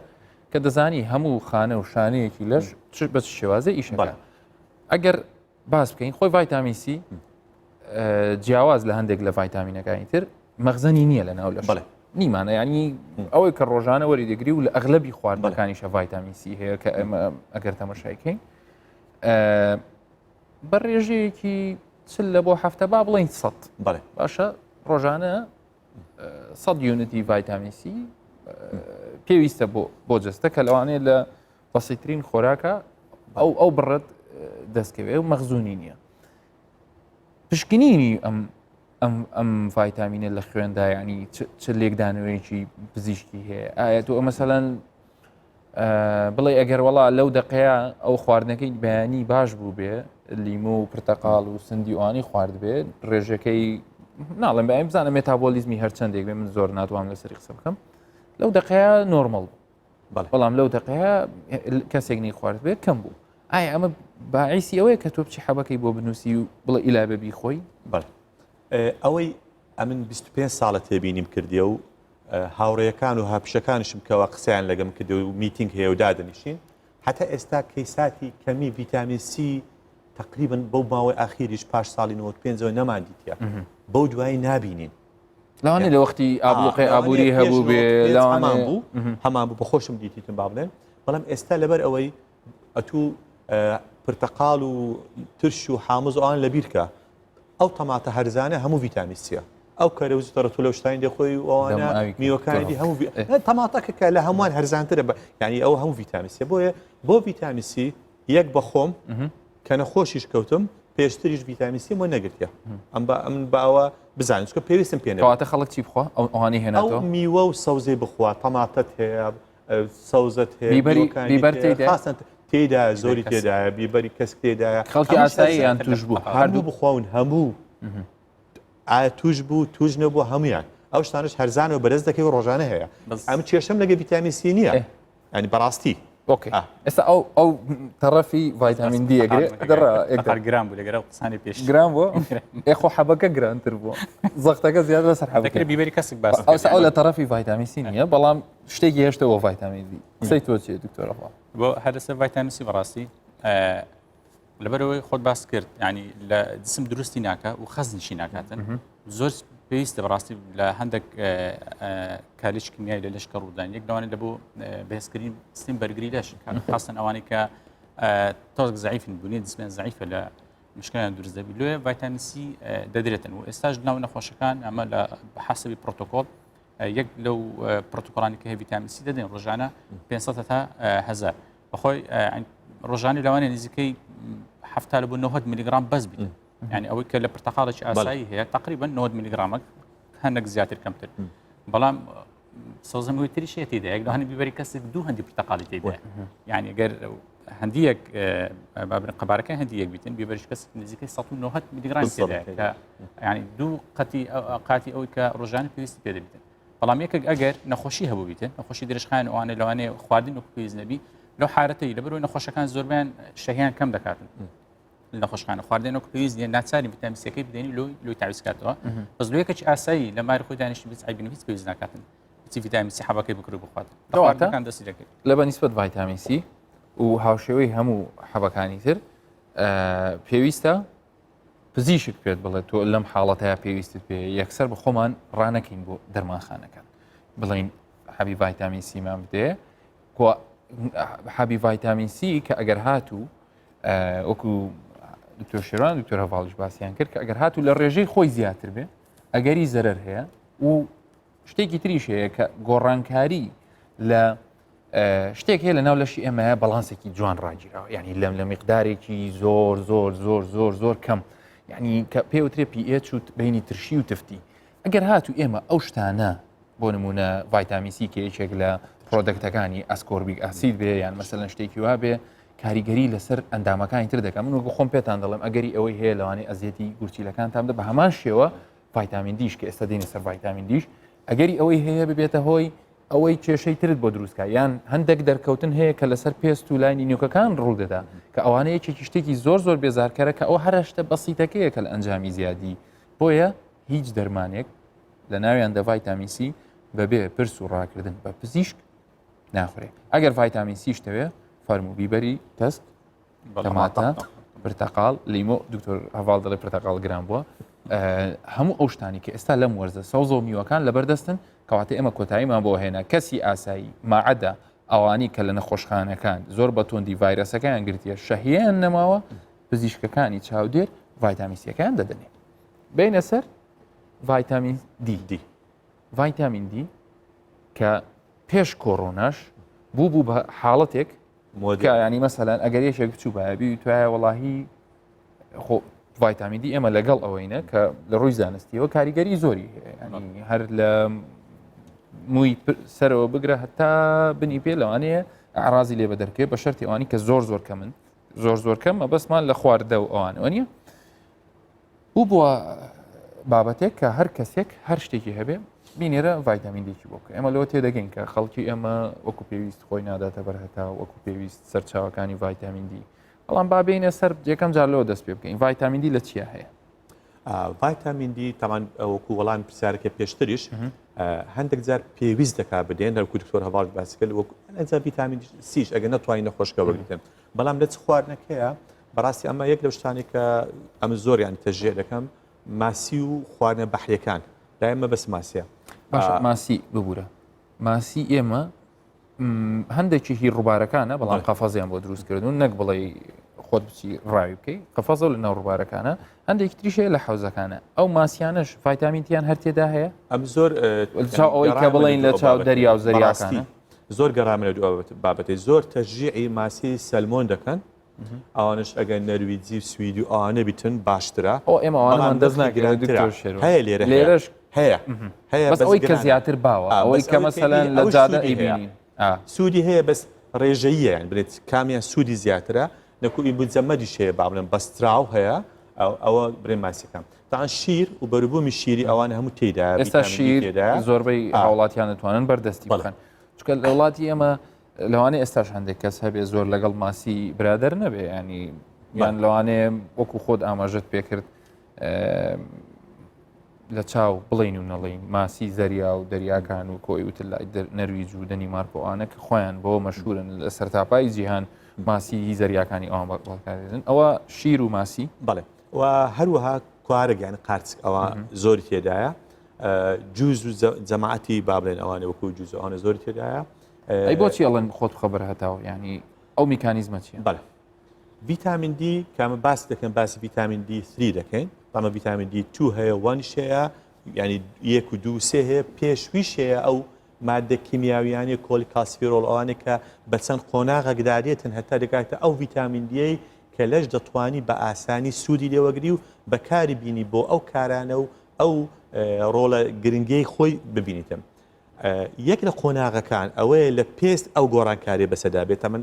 [SPEAKER 1] کە دەزانی هەموو خانە و شانەیەکی لەش چ بە چ شێوازە ئیشەکە ئەگەر باس بکەین خۆی ڤایتامین سی جیاواز لە هەندێک لە ڤایتامینەکانی تر مەخزەنی نییە لە ناو لەش
[SPEAKER 2] بەڵێ.
[SPEAKER 1] نیمانە ینی ئەوەی کە ڕۆژانە وەری دەگری و لە ئەغلبی خواردنەکانیشە ڤایتامین سی هەیە کە ئێمە ئەگەر تەمەشایکەین بە ڕێژەیەکی چل لە بۆ هەفتە با بڵین سە
[SPEAKER 2] بەڵێ
[SPEAKER 1] باشە ڕۆژانە سە unit ی ڤایتامین سی پێویستە بۆ بۆ جەستە کە لەوانەیە لە بەسیترین خۆراکە ئەو ئەو بڕەت دەستکەوێ و مەخزونی نییە پشکنینی ئەم ئەم ئەم ڤایتامینە لە خوێندا ینی چ لێکدانەوەیەکی پزیشکی هەیە ئایا تۆ مەسەلەن بڵێ ئەگەر وڵا لەو دقەیە ئەو خواردنەکەی بەیانی باش بوو بێ لیمۆ و پرتەقاڵ و سندی ئەوانی خوارد بێ ڕێژەکەی ناڵێم بەیم بزانە مێتابۆلیزمی هەرچەندێک بێ من زۆر ناتوانم لەسەری قسە بکەم لەو دقەیە نۆرمەڵ بوو بەڵام لەو دقەیە کەسێک نی خوارد بێت کەم بوو ئایا ئەمە باعیسی ئەوەیە کە تۆ بچی حەبەکەی بۆ بنووسی و بڵێ ئیلا بە بیخۆی؟
[SPEAKER 2] بەڵێ ئەوەی ئەمن 25 ساڵە تێبینیم کردیە و هاوڕێیەکان و هاپشەکانیشم کەوا قسەیان لەگەم کردی و میتینگ هەیە و دادەنیشین هەتا ئێستا کەیساتی کەمی ڤیتامین سی تقریبا بەو ماوەی ئاخیریش پاش ساڵی 95ەوە نەماندیتە بەو دوایی نابینین.
[SPEAKER 1] لەوانەیە لە وەختی ئابلوقەی ئابووری هەبوو بێ
[SPEAKER 2] لەوانەیە بوو هەمان بوو بەخۆشم دیتیتم با بڵێن بەڵام ئێستا لەبەر ئەوەی ئەتوو پرتەقال و ترش و حامز ئەوان لەبیرکە ئەو تەماتە هەرزانە هەموو ڤیتامین سیە ئەو کەرەوز تەڕەتو لەو شتانی دەخۆی ئەوانە میوەکانی هەموو تەماتەکە کە لە هەمووان هەرزانترە بە یعنی ئەو هەموو ڤیتامین سیە بۆیە بۆ ڤیتامین سی یەک بەخۆم کە نەخۆشیش کەوتم پێشتریش ڤیتامین سیم وەرنەگرتیە ئەم بە ئەم باوە بزانین چونکە پێویستم پێ نەبوو.
[SPEAKER 1] کەواتە خەڵک چی بخوا ئەو ئەوانەی
[SPEAKER 2] ئەو
[SPEAKER 1] هێناتەوە؟
[SPEAKER 2] میوە و سەوزەی بخوا تەماتەت هەیە سەوزەت هەیە
[SPEAKER 1] بیبەری
[SPEAKER 2] میوەکانی
[SPEAKER 1] بیبەر
[SPEAKER 2] هەیە
[SPEAKER 1] تێیدایە؟
[SPEAKER 2] خاصەن تێدایە زۆری
[SPEAKER 3] کەسک.
[SPEAKER 2] تێدایە بیبەری کەسک تێدایە
[SPEAKER 1] خەڵکی
[SPEAKER 2] هەموو
[SPEAKER 1] ئاسایی یان
[SPEAKER 2] شتێک
[SPEAKER 1] توش بوو
[SPEAKER 2] هەموو
[SPEAKER 1] هەردوو
[SPEAKER 2] بخواون هەموو ئایا توش بوو توش نەبوو هەمویان ئەو شتانش هەرزانە و بەرز دەکەی و ڕۆژانە هەیە
[SPEAKER 3] بەس
[SPEAKER 2] ئەم کێشەم لەگە ڤیتامین سی نییە
[SPEAKER 1] ئێ.
[SPEAKER 2] ینی بەڕاستی
[SPEAKER 1] okay ئێستا ئەو ئەو تەڕەفی ڤایتامین دی ئەگرێ دەڕا
[SPEAKER 3] یەکدەر گران بوو لەگەرە قسانی پێش
[SPEAKER 1] گران بوو ئێ خۆ حەبەکە گرانتر بوو زەختەکە زیاد لەسەر حەبەکە
[SPEAKER 3] بیبەری کەسک باس
[SPEAKER 1] ئەوسا ئەو لە تەڕەفی ڤایتامین سی نییە بەڵام شتێکی هێشتەوە ڤایتامین دی قسەی تۆ چیە دکتۆرەوە
[SPEAKER 3] بۆ هەر لەسەر ڤایتامین سی بەڕاستی لەبەرەوەی خۆت باس کرد ینی لە جسم دروستی ناکە و خەزنیشی ناکاتن زۆر پێویستە بەڕاستی لە هەندێک کالیش کیمیای لە لەشکە ڕوودان یەک لەوانە لە بۆ بەهێزکردنی سیستم بەرگری لەش خاستن ئەوانەی کە تۆزک زعیفن بوونی جسمیان زعیفە لە مشکلیان دروست دەبی لۆیە ڤایتامین سی دەدرێتن و ئێستاش ناو نەخۆشەکان ئەمە لە حسبی پرۆتۆکۆل یەک لەو پرۆتۆکۆلانی کە هەیە ڤیتامین سی دەدەین ڕۆژانە 500 تا 1000 بەخۆی ڕۆژانی لەوانەیە نزیکەی 70 بۆ 90 میلیگرام بەس بیت یعنی ئەوەی کە لە پرتەقاڵێکی ئاسایی هەیە تقریبا 90 میلیگرامەک هەندێک زیاتر کەمتر بەڵام سەوزەمەوەی تریش هەیە تێدا یەک لەوانەیە بیبەری کەسێک دوو هەندی پرتەقاڵی تێدا یعنی گەر هەندیەک بابن قەبارەکە هەندی یەک بیتن بیبەریش کەس نزیکەی 190 میلیگرام تێدا کە یعنی دوو قەتی قاتی ئەوەی کە ڕۆژانە پێویستی پێ دەبیتن بەڵام یەکێک ئەگەر نەخۆشی هەبوو بیتن نەخۆشی درێژخایەن ئەوانە لەوانەیە خواردن وەکو پێویست نەبی لەو حالەتەی لەبەرەوەی نەخۆشەکان زۆربیان شەهیان کەم دەکاتن لە نەخۆشخانە خواردن وەکو پێویست نیە ناچاری ڤیتامین سیەکەی بدەین لۆی لۆی تاویز کاتەوە بەس لۆ یەکێکی ئاسایی لە ماری خۆی دانیشت بچ عیبین هیچ پێویست ناکاتن چی ڤیتامین سی حەبەکەی بکڕی بخوات
[SPEAKER 1] کەواتە
[SPEAKER 3] دەستی دەکەیت
[SPEAKER 1] لە بە نیسبەت ڤایتامین سی و هاوشێوەی هەموو حەبەکانی تر پێویستە پزیشک پێت بڵێت تۆ لەم حاڵەتەیە پێویستت پێ یەکسەر بە خۆمان ڕانەکەین بۆ دەرمانخانەکان بڵین حەبی ڤایتامین سیمان بدێ حەبی ڤایتامین سی کە ئەگەر هاتوو وەکو دکتۆر شێران دکتۆر هەواڵیش باسییان کرد کە ئەگەر هاتوو لە ڕێژەی خۆی زیاتر بێ ئەگەری زەرەر هەیە و شتێکی تریش هەیە کە گۆڕانکاری لە شتێک هەیە لە ناو لەشی ئێمە بەڵانسێکی جوان ڕاگیراوە یعنی لەم لە میقدارێکی زۆر زۆر زۆر زۆر زۆر کەم یعنی کە پێوترێ pH و بینی ترشی و تفتی ئەگەر هاتوو ئێمە ئەو شتانە بۆ نمونە ڤایتامین سی کە یەکێک لە product ەکانی ascorbic acid بێ یان مەسەلەن شتێکی وا بێ کاریگەری لەسەر ئەندامەکانی تر دەکەم من وەکو خۆم پێتان دەڵێم ئەگەری ئەوەی هەیە لەوانەیە ئەزیەتی گورچیلەکانتان بدە بە هەمان شێوە ڤایتامین دیش کە ئێستا دێنە سەر ڤایتامین دیش ئەگەری ئەوەی هەیە ببێتە هۆی ئەوەی کێشەی ترت بۆ دروستکە یان هەندێک دەرکەوتن هەیە کە لەسەر پێست و لاینی نیوکەکان ڕوودەدا کە ئەوانە یەکێکی شتێکی زۆر زۆر بێزارکەرە کە ئەو هەرشتە بەسیتەکەیە کە لە ئەنجامی زیادی بۆیە هیچ دەرمانێک لە ناویان دە ڤایتامین سی بەبێ پرس و ڕاکردن بە پزیشک ناخورێ ئەگەر ڤایتامین سیش تەوێ فەرموو بیبەری تەسک تەماتە پرتەقال لیمۆ دکتۆر هەواڵ دەڵێ پرتەقال گران بووە هەموو ئەو شتانی کە ئێستا لەم وەرزە سەوزە و میوەکان لەبەردەستن کەواتە ئێمە کۆتاییمان بۆ هێنا کەسی ئاسایی ماعەدا ئەوانی کە لە نەخۆشخانەکان زۆر بە توندی ڤایرەسەکەیان گرتیە شەهیان نەماوە پزیشکەکانی چاودێر ڤایتامین سیەکەیان دەدەنێ بینە سەر ڤایتامین دی دی ڤایتامین دی کە پێش کۆرۆناش بوو بوو بە حاڵەتێک کە ینی مەسەلەن ئەگەر یەکێک بچوو باە بی توایە وەڵاهی خۆ ڤایتامین دی ئێمە لەگەڵ ئەوەینە کە لە ڕووی زانستیەوە کاریگەری زۆری هەیە ینی هەر لە مووی سەرەوە بگرە هەتا بنی پێ لەوانەیە ئەعرازی لێ بەدەرکێ بە شەرتی ئەوانی کە زۆر زۆر کەمن زۆر زۆر کەم مەبەستمان لە خواردە و ئەوانەوە نیە بوو بووە بابەتێک کە هەر کەسێک هەر شتێکی هەبێ بینێرە ڤایتامین دیکی بۆ بکە ئێمە لەوە تێدەگەین کە خەڵکی ئێمە وەکو پێویست خۆی ناداتە بەر هەتا وەکو پێویست سەرچاوەکانی ڤایتامین دی بەڵام با بێینە سەر یەکەم جار لەوە دەست پێ بکەین ڤایتامین دی لە چیا هەیە
[SPEAKER 2] ڤایتامین دی تاوان وەکو وەڵام پرسیارەکە پێشتریش هەندێک جار پێویست دەکات بدێن هەرکو دکتۆر هەواڵ باسکرد وەکو ئەجا ڤیتامین سیش ئەگەر نەتوانین نەخۆشکە وەرگتن بەڵام لە چ خواردنەکەیە بەڕاستی ئەمە یەک لەو شتانەی کە ئەمە زۆریان تەژێ دەکەم ماسی و خواردنە بەحریەکان. لای مە بەس ماسیە.
[SPEAKER 1] باشە ماسی ببورە ماسی ئێمە هەندێکی هی ڕووبارەکانە بەڵام قەفەزیان بۆ دروست کردوون نەک بڵێ خۆت بچی ڕاوی بکەی قەفەزە لە ناو ڕووبارەکانە هەندێکی تریش هەیە لە حەوزەکانە ئەو ماسیانش ڤایتامین دیان هەر تێدا هەیە
[SPEAKER 2] ئەم زۆر
[SPEAKER 1] ئەوەی کە بڵین لە چاو دەریا و زەریاکانە
[SPEAKER 2] زۆر گەڕامە لە دوو بابەتی زۆر تەشجیعی ماسی سەلمۆن دەکەن ئەوانش ئەگەر نەرویجی و سویدی و ئەوانە بیتن باشترە
[SPEAKER 1] ئەو ئێمە ئەوانمان دەست ناگرێت دکتۆر شێرۆ
[SPEAKER 2] هەیە لێرە
[SPEAKER 1] لێرەش
[SPEAKER 2] هەیە
[SPEAKER 1] هەیە بەس ئەوەی کە زیاتر باوە ئەوەی کە مەسەلەن لە جادە ئەیبینین
[SPEAKER 2] سوودی هەیە بەس ڕێژەییە یان بڵێت کامیان سوودی زیاترە نەکو ئی مجەمەدیش هەیە با بڵێم بەستراو هەیە ئەوە برێ ماسیەکان تاان شیر و بەروبوومی شیری ئەوان هەموو تێدا
[SPEAKER 1] ئێستا شیر زۆربەی هاوڵاتیان دەتوانن بەردەستی بکەن چونکە لە وڵاتی ئێمە لەوانەیە ئێستاش هەندێک کەس هەبێ زۆر لەگەڵ ماسی برادەر نەبێ ینی یان لەوانەیە وەکو خۆت ئاماژەت پێکرد لە چاو بڵین و نەڵین ماسی زەریا و دەریاکان و کۆی وتر لای نەرویج و دەنیمارکۆوانە کە خۆیان بۆ مەشهورن لە سەرتاپای جیهان ماسی زەریاکانی ئەوان بەکارێن ئەوە شیر و ماسی
[SPEAKER 2] بەڵێ و هەروەها کوارگ یان قارچک ئەوە زۆری تێدایە جوز و جەماعەتی با بڵێن ئەوانە وەکو جوز ئەوانە زۆری تێدایە
[SPEAKER 1] ئەی بۆچی ئەڵێن خۆت بخە بەر هەتاو یعنی ئەو میکانیزمە چیە؟
[SPEAKER 2] بەڵێ ڤیتامین دی کامە باس دەکەن باسی ڤیتامین دی 3 دەکەین بەڵام ڤیتامین دی 2 هەیە وانیش هەیە ینی یەک و دوو سێ هەیە پێشویش هەیە ئەو مادە کیمیاویانە کۆلی کاسفیرۆڵ ئەوانێک کە بە چەند قۆناغەکدارێتن هەتا دەگاتە ئەو ڤیتامین دیەی کە لەش دەتوانی بە ئاسانی سوودی لێوەگری و بەکاری بینی بۆ ئەو کارانە و ئەو ڕۆڵە گرنگەی خۆی ببینیتم. یەک لە قۆناغەکان ئەوەیە لە پێست ئەو گۆڕانکاریە بەسەدا بێت تەمەن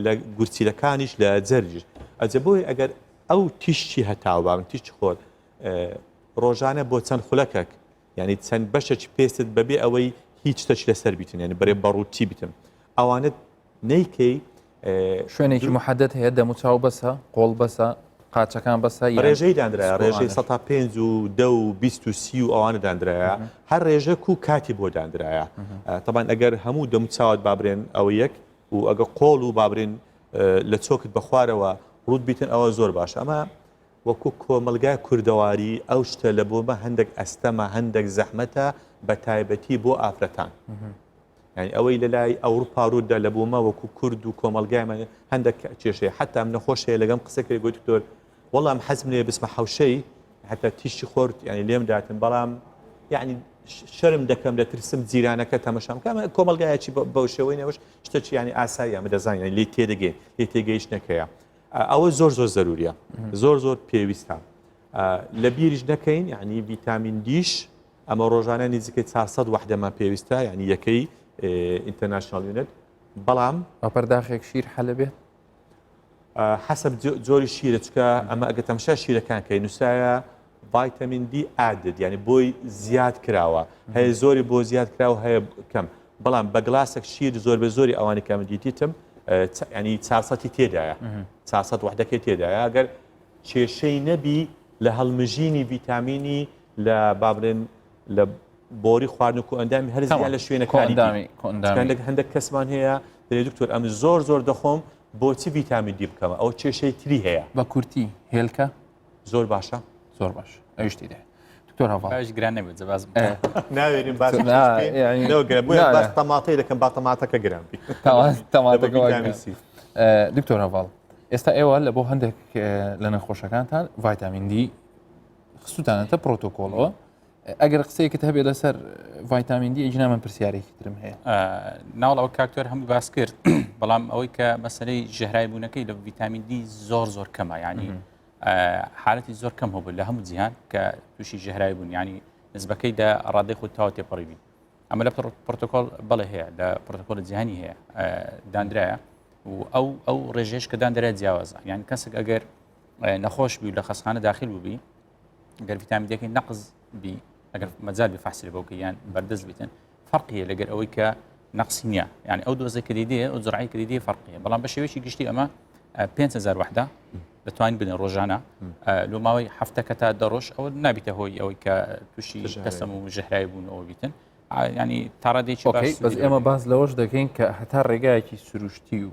[SPEAKER 2] لە گورچیلەکانیش لە جەرگیش ئەجە بۆیە ئەگەر ئەو تیشکی هەتاو بابن تیشکی خۆر ڕۆژانە بۆ چەند خولەکەک یعنی چەند بەشێکی پێستت بەبێ ئەوەی هیچ شتێکی لەسەر بیتن یعنی بەرێ بەڕووتی بیتن ئەوانت نەیکەی
[SPEAKER 1] شوێنێکی محدد هەیە دەموچاو بەسە قۆڵ بەسە قاچەکان بەسە
[SPEAKER 2] ڕێژەی دانرایە ڕێژەی سە پێنج و دە و 20 و سی و ئەوانە دانرایە هەر ڕێژەک و کاتی بۆ دانرایە تەبان ئەگەر هەموو دەموچاوت بابرێن ئەوە یەک و ئەگە قۆڵ و بابرێن لە چۆکت بەخوارەوە ڕوت بیتن ئەوە زۆر باش ئەمە وەکو کۆمەلگای کوردەواری ئەو شتە لە بۆمە هەندێک ئەستەمە هەندێک زەحمەتە بە تایبەتی بۆ ئافرەتان. یانی ئەوەی لە لای ئەوروپا ڕوودا لە بۆمە وەکو کورد و کۆمەڵگایمان هەندێک کێشەیە حتا من نەخۆش هەیە لەگەم قسە کرد گوت دکتۆر وەڵام حەزم لێ بچمە حەوشەی حتا تیشکی خۆر یانی لێم داتن بەڵام یعنی شەرم دەکەم دەترسم جیرانەکە تەمەشام کەم کۆمەلگایەکی بەو شێوەی نەوەش شتێکی ینی ئاسایی ئەمە دەزانین لێ تێدەگەین لێ تێگەیشتنەکەیە ئەوە زۆر زۆر زەروریە زۆر زۆر پێویستە لە بیریش نەکەین یعنی ڤیتامین دیش ئەمە ڕۆژانە نزیکەی 400 وەحدەمان پێویستە یعنی یەکەی international unit بەڵام
[SPEAKER 1] بە پەرداخێک شیر حەلە بێت
[SPEAKER 2] حەسەب جۆری شیرە چکە ئەمە ئەگە تەمشا شیرەکان کەی نووسایە ڤایتامین دی added یعنی بۆی زیاد کراوە هەیە زۆری بۆ زیاد کراوە هەیە کەم بەڵام بە گلاسێک شیر زۆر بە زۆری ئەوانی کەم دیتیتم ینی 400 تێدایە 400 وحدەکەی تێدایە ئەگەر کێشەی نەبی لە هەڵمژینی ڤیتامینی لە با بڵێن لە بۆری خواردن و کۆئەندامی هەرس یان لە شوێنەکانی دی هەندێک کەسمان هەیە دەێ دکتۆر ئەم زۆر زۆر دەخۆم بۆچی ڤیتامین دی بکەمە ئەو کێشەی تری هەیە
[SPEAKER 1] بە کورتی هێلکە
[SPEAKER 2] زۆر باشە
[SPEAKER 1] زۆر باش ئەویش تێدا دکتۆر هەڤاڵ
[SPEAKER 3] باش گران نەبێت جەباز
[SPEAKER 2] ناوێرین باس باس تەماتەی دەکەم با تەماتەکە گران بی
[SPEAKER 1] تەماتەکە دکتۆر هەڤاڵ ئێستا ئێوە لە بۆ هەندێک لە نەخۆشەکانتان ڤایتامین دی خستوتانەتە پرۆتۆکۆڵەوە ئەگەر قسەیەکت هەبێت لەسەر ڤایتامین دی ئەگینا من پرسیارێکی ترم هەیە
[SPEAKER 3] ناوڵ ئەو کاکتۆر هەموو باس کرد بەڵام ئەوەی کە مەسلەی ژەهرای بوونەکەی لە ڤیتامین دی زۆر زۆر کەمە ینی حالەتی زۆر کەم هەبوو لە هەموو جیهان کە تووشی ژەهرای بوون ینی نسبەکەی دە ڕادەی خۆی تاوە تێپەڕیبی ئەمە لە پرۆتۆکۆل بەڵێ هەیە لە پرۆتۆکۆل جیهانی هەیە دانرایە و ئەو ئەو ڕێژێش کە دانرا جیاوازە یان کەسێک ئەگەر نەخۆش بی و لە خەستخانە داخل بووبی گەر ڤیتامین دەکەی نەقز بی ئەگەر مەجال بی فەحسی بۆ یان بەردەست بیتن فەرقیە لەگەر ئەوەی کە نەقسی نییە یعنی ئەو دۆزە کە دیدێ ئەو جرعی کە دیدێ فەرقیە بەڵام بە شێوەیەکی گشتی ئەمە 5000 وحدە دەتوانین بدەن ڕۆژانە لۆ ماوەی هەفتەکە تا دەڕۆژ ئەوە نابیتە هۆی ئەوەی کە تووشی تەسەم و ژەهرای بوون ئەوە بیتن ینی تاڕادێکی
[SPEAKER 1] بەس ئێمە باس لەوەش دەکەین کە هەتا ڕێگایەکی سروشتی و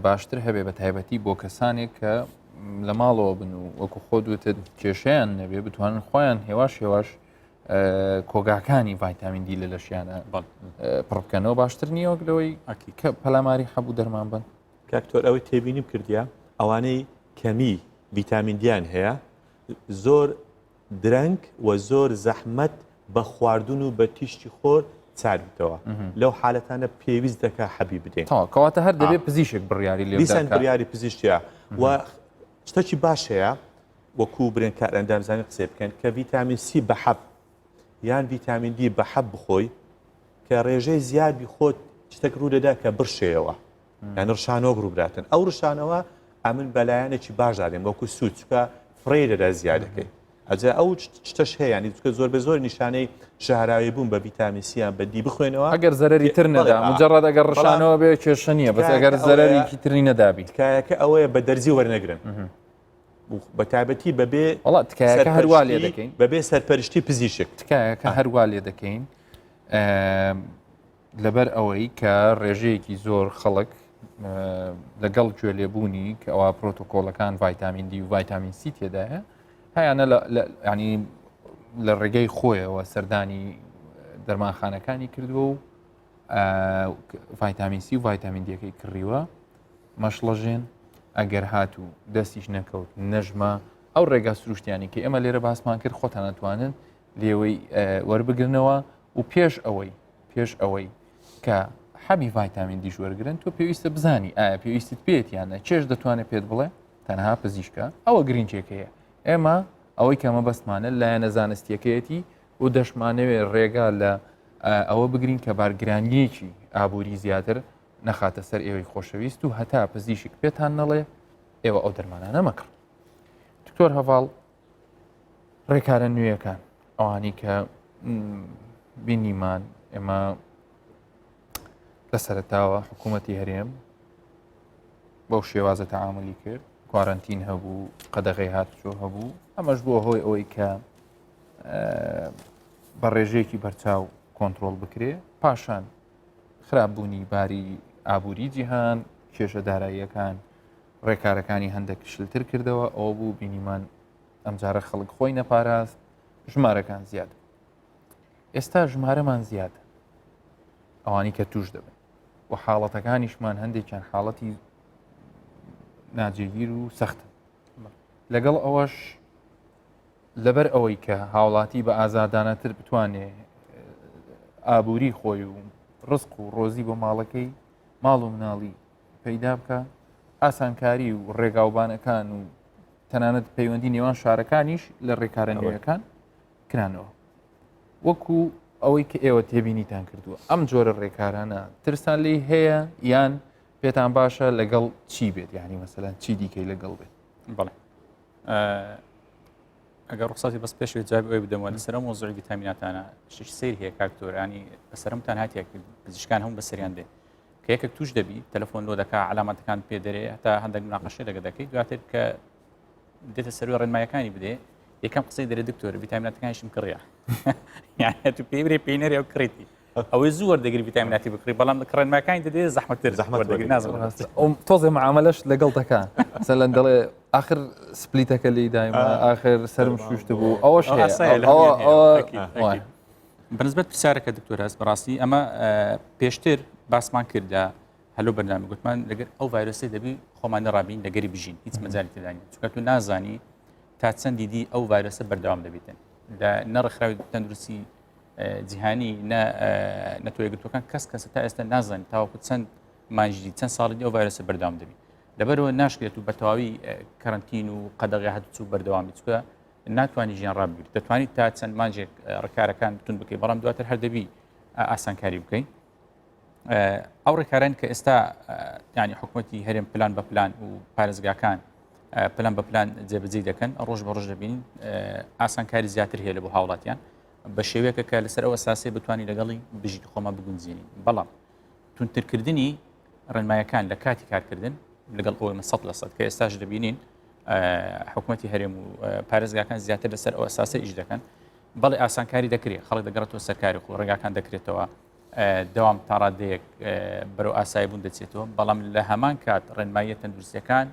[SPEAKER 1] باشتر هەبێ بە تایبەتی بۆ کەسانێک کە لە ماڵەوە بن و وەکو خۆ دوتت کێشیان نەبێ بتوانن خۆیان هێواش هێواش. کۆگاکانی ڤایتامین دی لە لەشیانە پڕ بکەنەوە باشتر نییە وەک لەوەی کە پەلاماری حەبوو دەرمان بن.
[SPEAKER 2] کاک تۆر ئەوەی تێبینیم کردیە ئەوانەی کەمی ڤیتامین دیان هەیە زۆر درەنگ و زۆر زەحمەت بە خواردن و بە تیشتی خۆر چاک بیتەوە لەو حالەتانە پێویست دەکا حەبی بدەین.
[SPEAKER 1] تەواو کەواتە هەر دەبێت پزیشک بڕیاری لێ
[SPEAKER 2] دیسان بڕیاری پزیشکە و شتەکی باش هەیە وەکو برێن کارئەندامزانی قسەی بکەن کە ڤیتامین سی بە حەب یان ڤیتامین دی بە حەب بخۆی کە ڕێژەی زیادی خۆت شتێک ڕوو دەدا کە بڕشێەوە یان ڕشانەوە ڕووبراتن ئەو ڕشانەوە ئەمن بەلایەنێکی باش دادێن وەکو سوود چکە فڕێ دەدا زیادەکەی ئەجا ئەو شتەش هەیە ینی چکە زۆر بە زۆر نیشانەی ژەهراوی بوون بە ڤیتامین سیان بە دی بخوێنەوە
[SPEAKER 1] ئەگەر زەرری تر نەدا مجرد ئەگەر ڕشانەوە بێ کێشە نییە بەس ئەگەر زەرەرێکی تری نەدابی
[SPEAKER 2] تکایەکە ئەوەیە بە دەرزی وەرنەگرن بە تایبەتی بەبێ
[SPEAKER 1] وڵا تکایەکە هەروا لێ دەکەین
[SPEAKER 2] بەبێ سەرپەرشتی پزیشک
[SPEAKER 1] تکایەکە هەروا لێ دەکەین لەبەر ئەوەی کە ڕێژەیەکی زۆر خەڵک لەگەڵ گوێلێبوونی کە ئەوە پرۆتۆکۆلەکان ڤایتامین دی و ڤایتامین سی تێدایە هەیەە ینی لە ڕێگەی خۆیەوە سەردانی دەرمانخانەکانی کردووە و ڤایتامین سی و ڤایتامین دیەکەی کڕیوە مەشڵەژێن ئەگەر هاتوو دەستیش نەکەوت نەژما ئەو ڕێگا سروشتیانی کە ئێمە لێرە باسمان کرد خۆتان ئەتوانن لێوەی وەربگرنەوە و پێش ئەوەی پێش ئەوەی کە حەبی ڤایتامین دیش وەرگن تۆ پێویستە بزانی ئایا پێویستت پێێت یانە چێش دەتوانێت پێت بڵێ تەنها پزیشکە ئەوە گرنگێکەیە ئێمە ئەوەی کە مەبەستمانە لایەنە زانستیەکەیەتی و دەشمانەوێ ڕێگا لە ئەوە بگرین کە بارگرانیەکی ئابووری زیاتر نەخاتە سەر ئێوەی خۆشەویست و هەتا پزیشک پێتان نەڵێ ئێوە ئەو دەرمانانە مەکڕن دکتۆر هەڤاڵ ڕێکارە نوێیەکان ئەوانی کە بینیمان ئێمە لە سەرتاوە حکوومەتی هەرێم بەو شێوازە تەعاملی کرد کوارنتین هەبوو قەدەغی هاتوچۆ هەبوو ئەمەش بووە هۆی ئەوەی کە بە ڕێژەیەکی بەرچاو کۆنتترۆل بکرێ پاشان خراپبوونی باری ئابووری جیهان کێشە داراییەکان ڕێکارەکانی هەندێک شلتر کردەوە ئەوە بوو بینیمان ئەمجارە خەڵک خۆی نەپاراست ژمارەکان زیاد ئێستا ژمارەمان زیادە ئەوانی کە توش دەبن و حاڵەتەکانیشمان هەندێکیان حاڵەتی ناجێگیر و سەختن لەگەڵ ئەوەش لەبەر ئەوەی کە هاوڵاتی بە ئازادانەتر بتوانێ ئابووری خۆی و ڕزق و ڕۆزی بۆ ماڵەکەی ماڵ و مناڵی پەیدا بکە ئاسانکاری و ڕێگاوبانەکان و تەنانەت پەیوەندی نێوان شارەکانیش لە ڕێکارە نوێیەکان کرانەوە وەکو ئەوەی کە ئێوە تێبینیتان کردووە ئەم جۆرە ڕێکارانە ترسان لی هەیە یان پێتان باشە لەگەڵ چی بێت یعنی مەسەلەن چی دیکەی لەگەڵ بێت
[SPEAKER 3] بەڵێ ئەگەر ڕوخسەتی بەس پێشوێ جوابی ئەوی بدەمەوە لەسەر ئەو مۆزوعی ڤیتامیناتانە شتێکی سەیر هەیە کاک تۆرانی بەسەرمتان هاتیە پزیشکان هەموو بەسەریان دێ کە یەکێک توش دەبی تەلەفۆن لۆ دەکا علامەتەکان پێ دەرێ هەتا هەندێک مناقەشە لەگە دەکەی دواتر کە دێتە سەروی ڕێنمایەکانی بدێ یەکەم قسەی دەرێ دکتۆر ڤیتامیناتەکانیشم کڕیە یعنی تو پێی برێ پێی نەرێ و کڕیتی ئەوەی زوو وەردەگری ڤیتامیناتی بکڕی بەڵام ڕێنماکانی دەدێ زەحمەتتر
[SPEAKER 2] زەحمەت
[SPEAKER 3] وەردەگری نازانم
[SPEAKER 1] ئەو تۆزێ معاملەش لەگەڵ دەکا مەسەلەن دەڵێ ئاخر سپلیتەکە لی دایمە ئاخر سەرم شوشت بوو ئەوەش
[SPEAKER 3] ئەو
[SPEAKER 1] هەیە
[SPEAKER 3] ئاسایە لە
[SPEAKER 1] ئەوە
[SPEAKER 3] هەموویان هەیە.
[SPEAKER 1] ئەوە
[SPEAKER 3] ئەکید،
[SPEAKER 1] وایە.
[SPEAKER 3] ئەکید. بەنسبەت پرسیارەکە دکتۆر هەست بەڕاستی ئەمە پێشتر باسمان کرد لە هەلو بەرنامە گوتمان لەگەر ئەو ڤایرۆسی دەبی خۆمان ڕابین لەگەری بژین هیچ مەجای تێدانی چونکە تو نازانی تا چەندی دی ئەو ڤایرۆسە بەردەوام دەبیتن لە نەڕخراوی تەندروستی جیهانی نە نەتەوە یەکگرتووەکان کەس کەسە تا ئێستا نازانێت تاوەکو چەند مانجی چەند ساڵی ئەو ڤایرۆسە بەردەوام دەبی لەبەرەوە ناشکرێت و بە تەواوی کەرەنتین و قەدەغی هاتوچوو بەردەوامی چکە ناتوانانی ژیان ڕابگریت دەتوانیت تا چەند مانجێک ڕکارەکان بتون بکەیت بەڵام دواتر هەر دەبی ئاسانکاری بکەیت ئەو ڕێکاران کە ئێستا ینی حکوومەتی هەرێم پلان بە پلان و پارێزگاکان پلان بە پلان جێبەجێ دەکەن ڕۆژ بە ڕۆژ دەبین ئاسانکاری زیاتر هەیە لە بۆ هاوڵاتیان بە شێوەیەکە کە لەسەر ئەو ئەساسەی بتوانین لەگەڵی بژیت خۆمان بگونجێنین بەڵام توندترکردنی ڕێنمایەکان لە کاتی کارکردن لەگەڵ ئەوەی مە 100% کە ئێستاش دەبینین حکوومەتی هەرێم و پارێزگاکان زیاتر لەسەر ئەو ئەساسە ئیش دەکەن بەڵێ ئاسانکاری دەکرێت خەڵک دەگەڕێتەوە سەرکاری خۆ ڕێگاکان دەکرێتەوە دەوام تاڕادەیەک بەرەو ئاسایی بوون دەچێتەوە بەڵام لە هەمان کات ڕێنماییە تەندروستیەکان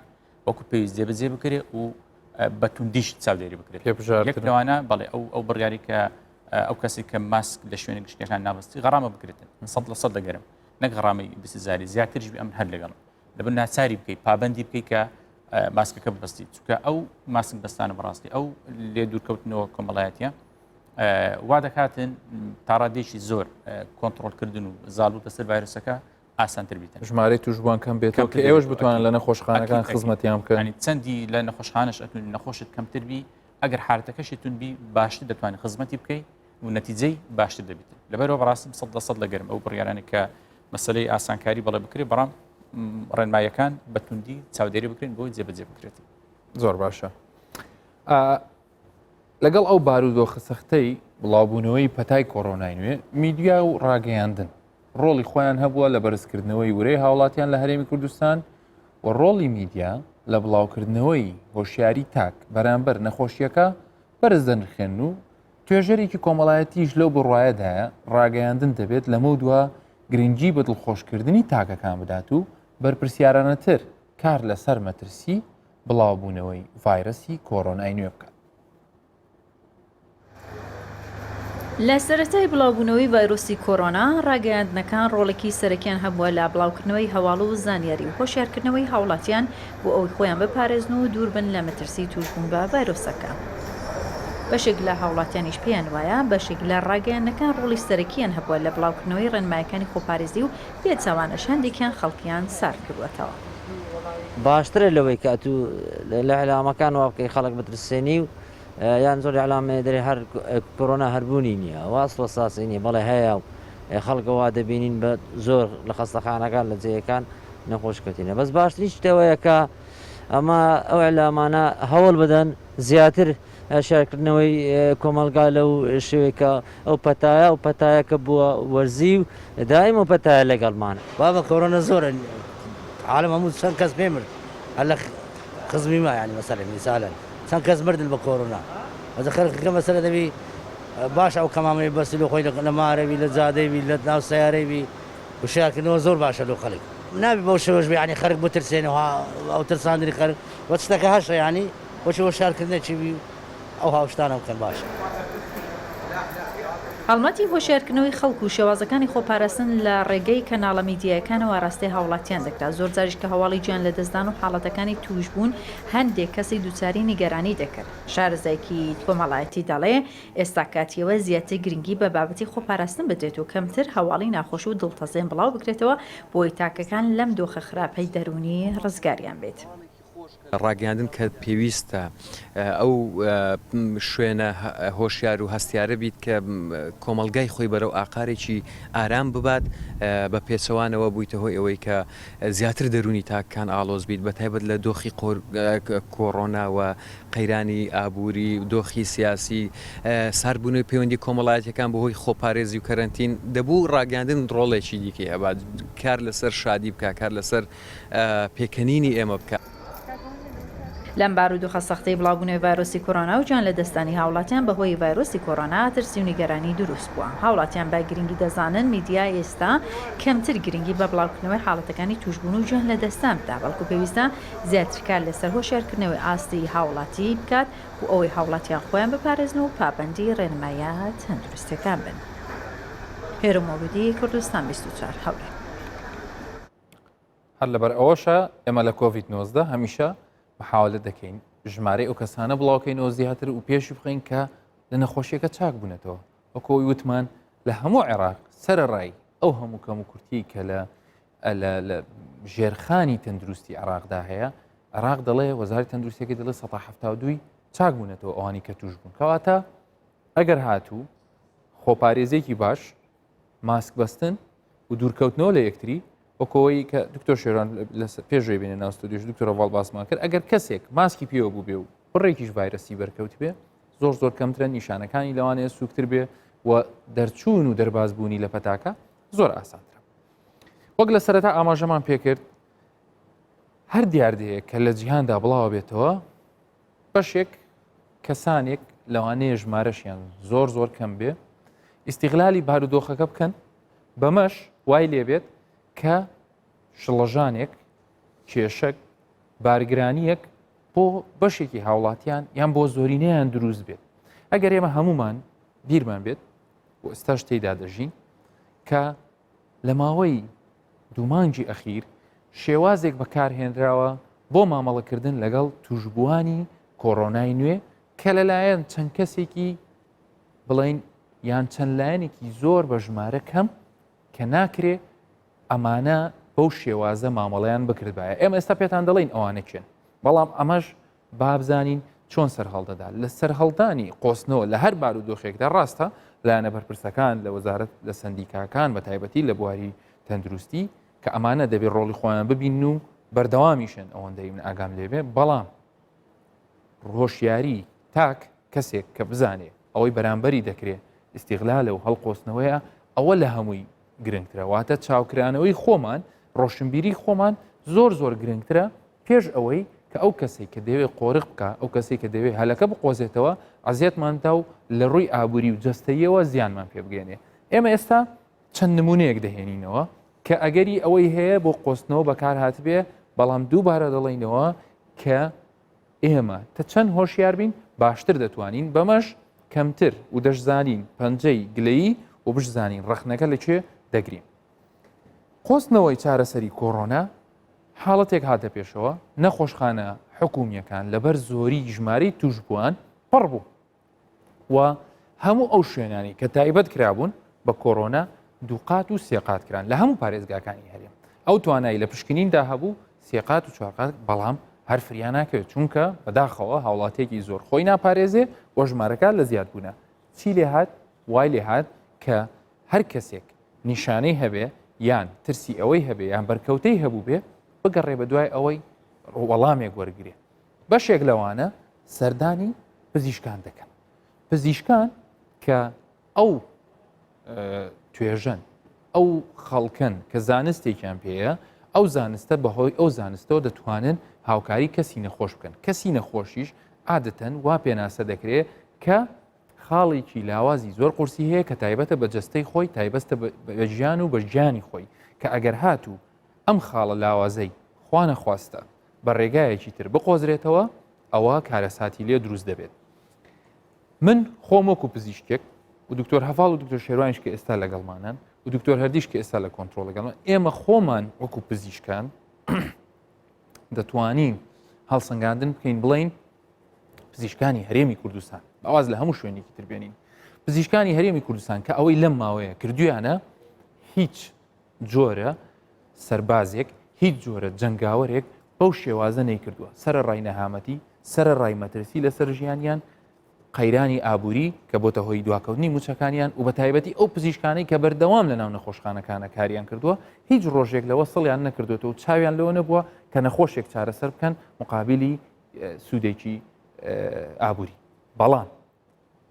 [SPEAKER 3] وەکو پێویست جێبەجێ بکرێ و بە توندیش چاودێری بکرێت
[SPEAKER 1] پێبژاردن
[SPEAKER 3] یەک لەوانە بەڵێ ئەو ئەو بڕیاری کە ئەو کەسی کە ماسک لە شوێنە گشتیەکان نابستی غەرامە بکرێتن 100% لەگەرم نەک غەرامەی بسزاری زیاترش بی ئەمن هەر لەگەڵم لەبن ناچاری بکەیت پابندی بکەیت کە ماسکەکە ببەستی چونکە ئەو ماسک بەستانە بەڕاستی ئەو لێ دوورکەوتنەوە کۆمەڵایەتە وا دەکاتن تاڕادێکی زۆر کۆنتترۆلکردن و زاڵ بەسەر ڤایرۆسەکە ئاسانتر بیتن
[SPEAKER 1] ژمارەی توشبووان کەم بێتەوە کە ئێوەش بتوانن لە نەخۆشخانەکان خزمەتیان بکەن
[SPEAKER 3] چەندی لە نەخۆشخانەش ئەتون نەخۆشت کەمتر بی ئەگەر حالەتەکەشی تون بی باشتر دەتوانانی خزمەتی بکەیت و نەتیجەی باشتر دەبێت لەبەرەوە بەڕاستم 100% لەگەرم ئەو بڕیارانە کە مەسلەی ئاسانکاری بەڵێ بکرێت بەڵام ڕێنمایەکان بە توندی چاودێری بکرێن بۆی جێبەجێ بکرێت.
[SPEAKER 1] زۆر باشە. لەگەڵ ئەو بارودۆخە سەختەی بڵاوبوونەوەی پەتای کۆرۆنای نوێ میدیا و ڕاگەیاندن ڕۆڵی خۆیان هەبووە لە بەرزکردنەوەی ورەی هاوڵاتیان لە هەرێمی کوردستان و ڕۆڵی میدیا لە بڵاوکردنەوەی هۆشیاری تاک بەرامبەر نەخۆشیەکە بەرز دەنرخێن و توێژەرێکی کۆمەڵایەتیش لەو بڕوایەدایە ڕاگەیاندن دەبێت لەمەودوا گرنگی بە دڵخۆشکردنی تاکەکان بدات و بەرپرسیارانەتر کار لەسەر مەترسی بڵاوبوونەوەی ڤایرەسی کۆرۆنای نوێ بکات.
[SPEAKER 4] لە سەرەتای بڵاوبوونەوەی ڤایرۆسی کۆرۆنا، ڕاگەیاندنەکان ڕۆڵێکی سەرەکیان هەبووە لە بڵاوکردنەوەی هەواڵ و زانیاری و هۆشیارکردنەوەی هاوڵاتیان بۆ ئەوەی خۆیان بپارێزن و دووربن لە مەترسی تووشبوون بە ڤایرۆسەکە. بەشێک لە هاوڵاتیانیش پێیان وایە بەشێک لە ڕاگەیاندنەکان ڕۆڵی سەرەکییان هەبووە لە بڵاوکردنەوەی ڕێنمایەکانی خۆپارێزی و پێچەوانەش هەندێکیان خەڵکیان ساردکردووەتەوە.
[SPEAKER 5] باشترە لەوەی کە ئەتوو لە ئیعلامەکان وا بکەی خەڵک بترسێنی و یان زۆر ئیعلام هەیە دەرێ هەر کۆرۆنا هەر بوونی نییە و ئەسڵ ئەساسی نییە بەڵێ هەیە و خەڵک وا دەبینین بە زۆر لە خەستەخانەکان لە جێیەکان نەخۆش کەوتینە بەس باشترین شت ئەوەیە کە ئەمە ئەو ئیعلامانە هەوڵ بدەن زیاتر شارکردنەوەی کۆمەڵگا لەو شێوەی کە ئەو پەتایە ئەو پەتایە کە بووە وەرزی و دایم ئەو پەتایە لەگەڵمانە.
[SPEAKER 6] بابە کۆرۆنا زۆرە عالم هەموو چەند کەس پێ مرد هەر لە خزمی ما یانی مەسەلەن میسالەن چەند کەس مردن بە کۆرۆنا ئەجە خەرکەکە مەسەلە دەبی باش ئەو کەمامەی بەسی لۆ خۆی لە مارەوی لە جادەی لە ناو سیارەی بی وشیارکردنەوە زۆر باشە لۆ خەلک نابی بەو شێوەش بێ یانی خەرک بترسێنێ و ئەو ترساندنی خەرک وە شتەکە هەشە یانی وەکی هۆشیارکردنێکی بی ئەو هاوشتانە بکەن باشە.
[SPEAKER 4] هەڵمەتی هۆشیارکردنەوەی خەڵک و شێوازەکانی خۆپاراستن لە ڕێگەی کەناڵە میدیایەکانەوە ئاراستەی هاوڵاتیان دەکرا، زۆرجاریش کە هەواڵی گیان لەدەستدان و حاڵەتەکانی تووشبوون هەندێک کەسی دووچاری نیگەرانی دەکرد. شارەزایەکی کۆمەڵایەتی دەڵێ، ئێستا کاتیەوە زیاتر گرنگی بە بابەتی خۆپاراستن بدرێت و کەمتر هەواڵی ناخۆش و دڵتەزێن بڵاو بکرێتەوە بۆی تاکەکان لەم دۆخە خراپەی دەروونی ڕزگاریان بێت.
[SPEAKER 7] ڕاگەیاندن کە پێویستە ئەو شوێنە هۆشیار و هەستیارە بیت کە کۆمەڵگای خۆی بەرەو ئاقارێکی ئارام ببات، بە پێچەوانەوە بوویتە هۆی ئەوەی کە زیاتر دەروونی تاکەکان ئاڵۆز بیت بە تایبەت لە دۆخی کۆڕۆنا و قەیرانی ئابووری و دۆخی سیاسی، ساردبوونەوەی پەیوەندی کۆمەڵایەتیەکان بەهۆی خۆپارێزی و کەرەنتین، دەبوو ڕاگەیاندن ڕۆڵێکی دیکەی هەبات، کار لەسەر شادی بکا، کار لەسەر پێکەنینی ئێمە بکا.
[SPEAKER 4] لەم بارودۆخە سەختەی بڵاوبوونەوەی ڤایرۆسی کۆرۆنا و گیان لەدەستدانی هاوڵاتیان بەهۆی ڤایرۆسی کۆرۆنا ترسی و نیگەرانی دروست بووە. هاوڵاتیان بە گرنگی دەزانن میدیا ئێستا کەمتر گرنگی بە بڵاوکردنەوەی حاڵەتەکانی تووشبوون و گیان لەدەستدان بدا بەڵکو پێویستە زیاتر کار لەسەر هۆشیارکردنەوەی ئاستی هاوڵاتی بکات بۆ ئەوەی هاوڵاتیان خۆیان بپارێزن و پابەندی ڕێنماییە تەندروستیەکان بن. هێرۆ مەولودی، کوردستان 24، هەولێر.
[SPEAKER 1] هەر لەبەر ئەوەشە ئێمە لە کۆڤید 19 هەمیشە محاولە دەکەین ژمارەی ئەو کەسانە بڵاوکەینەوە زیاتر و پێشی بخەین کە لە نەخۆشیەکە چاک بوونەتەوە وەکۆی وتمان لە هەموو عێراق سەرەڕای ئەو هەموو کەم و کورتی کە لە لە ژێرخانی تەندروستی عێراقدا هەیە عێراق دەڵێ وەزاری تەندروستیەکە دەڵێ 1970 چاک بوونەتەوە ئەوانی کە توش بوون کەواتە ئەگەر هاتوو خۆپارێزێکی باش ماسک بەستن و دوورکەوتنەوە لە یەکتری وەکەوەی کە دکتۆر شێران پێشوی بینە ناو ستۆدیۆش دکتۆر ڕەواڵ باسمان کرد ئەگەر کەسێک ماسکی پێوە بوو بێ و بڕێکیش ڤایرەسی بەرکەوت بێ زۆر زۆر کەمترە نیشانەکانی لەوانەیە سوکتر بێ و دەرچوون و دەربازبوونی لە پەتاکە زۆر ئاسانترە وەک لە سەرەتا ئاماژەمان پێکرد هەر دیاردەیە کە لە جیهاندا بڵاوە بێتەوە بەشێک کەسانێک لەوانەیە ژمارەشیان زۆر زۆر کەم بێ ئیسیغلالی بارودۆخەکە بکەن بەمەش وای لێبێت کە شڵەژانێک کێشەک بارگرانیەک بۆ بەشێکی هاوڵاتیان یان بۆ زۆرینەیان دروست بێت ئەگەر ئێمە هەمومان. بیرمان بێت و ئێستاش تێیدا دەژین کە لە ماوەی دوو مانگی ئەخیر شێوازێک بەکارهێنراوە بۆ مامەڵەکردن لەگەڵ توشبووانی کۆرۆنای نوێ کە لەلایەن چەند کەسێکی بڵین یان چەند لایەنێکی زۆر بە ژمارە کەم کە ناکرێ ئەمانە بەو شێوازە مامەڵەیان بکردبایە ئێمە ئێستا پێتان دەڵین ئەوانە کێن بەڵام ئەمەش با بزانین چۆن سەرهەڵدەدات. لە سەرهەڵدانی قۆستنەوە لە هەر بارودۆخێکدا ڕاستە لایەنە بەرپرسەکان لە وەزارەت لە سەندیکاکان بە تایبەتی لە بواری تەندروستی کە ئەمانە دەبێت ڕۆڵی خۆیان ببین و بەردەوامیشن ئەوەندەی من ئاگام لێبێ بەڵام ڕۆشیاری تاک کەسێک کە بزانێ ئەوەی بەرامبەری دەکرێ ئیسیغلالە و هەڵقۆستنەوەیە ئەوە لە هەمووی گرنگترە واتە چاوکرانەوەی خۆمان ڕۆشنبیری خۆمان زۆر زۆر گرنگترە پێش ئەوەی کە ئەو کەسەی کە دەیەوێت قۆرخ بکا، ئەو کەسەی کە دەیەوێت هەلەکە بقۆزێتەوە، ئەزیەتمان بدا و لە ڕووی ئابووری و جەستەییەوە زیانمان پێ بگەیەنێ. ئێمە ئێستا چەند نموونەیەک دەهێنینەوە کە ئەگەری ئەوەی هەیە بۆ قۆستنەوە بەکار هاتبێ، بەڵام دووبارە دەڵێینەوە کە ئێمە تە چەند هۆشیار بین باشتر دەتوانین بەمەش کەمتر و دەشزانین پەنجەی گلەیی و بشزانین ڕەخنەکە لە کوێ دەگرین. قۆستنەوەی چارەسەری کۆرۆنا حاڵەتێک هاتە پێشەوە، نەخۆشخانە حکومییەکان لەبەر زۆری ژمارەی تووشبووان پڕ بوو و هەموو ئەو شوێنانی کە تایبەت کرابوون بە کۆرۆنا دووقات و سێقات کران لە هەموو پارێزگاکانی هەرێم ئەو توانایی لە پشکنیندا هەبوو سێقات و چوارقات بەڵام هەر فریا ناکەوێت چونکە بەداخەوە هاوڵاتێکی زۆر خۆی ناپارێزێ و ژمارەکە لە زیاد بوونە چی لێ هات وای لێ هات کە هەر کەسێک نیشانەی هەبێ یان ترسی ئەوەی هەبێ یان بەرکەوتەی هەبووبێ بگەڕێ بە دوای ئەوەی وەڵامێک وەرگێ بەشێک لەوانە سەردانی پزیشکان دەکەن پزیشکان کە ئەو توێژەن ئەو خەڵکن کە زانستێکیان پێەیە ئەو زانستە بەهۆی ئەو زانستەوە دەتوانن هاوکاری کەسی نەخۆش بکەن کەسی نەخۆشیش عادەتەن وا پێناسە دەکرێت کە خاڵێکی لاوازی زۆر قورسی هەیە کە تایبەتە بە جەستەی خۆی تایبەستە بە ژیان و بە گیانی خۆی کە ئەگەر هاتوو ئەم خاڵە لاوازەی خوا نەخواستە بە ڕێگایەکی تر بقۆزرێتەوە ئەوە کارەساتی لێ دروست دەبێت من خۆم وەکو پزیشکێک و دکتۆر هەڤاڵ و دکتۆر شێروانیش کە ئێستا لەگەڵمانن و دکتۆر هەردیش کە ئێستا لە کۆنتترۆل لەگەڵمان ئێمە خۆمان وەکو پزیشکان دەتوانین هەڵسەنگاندن بکەین بڵین پزیشکانی هەرێمی کوردستان باواز لە هەموو شوێنێکی تر بێنین پزیشکانی هەرێمی کوردستان کە ئەوەی لەم ماوەیە کردویانە هیچ جۆرە سەربازێک هیچ جۆرە جەنگاوەرێک بەو شێوازە نەیکردووە سەر ڕای نەهامەتی سەر ڕای مەترسی لەسەر ژیانیان قەیرانی ئابووری کە بۆتە هۆی دواکەوتنی مووچەکانیان و بە تایبەتی ئەو پزیشکانەی کە بەردەوام لە ناو نەخۆشخانەکانە کاریان کردووە هیچ ڕۆژێک لەوە سڵیان نەکردوێتەوە و چاویان لەوە نەبووە کە نەخۆشێک چارەسەر بکەن مقابلی سوودێکی ئابووری بەڵام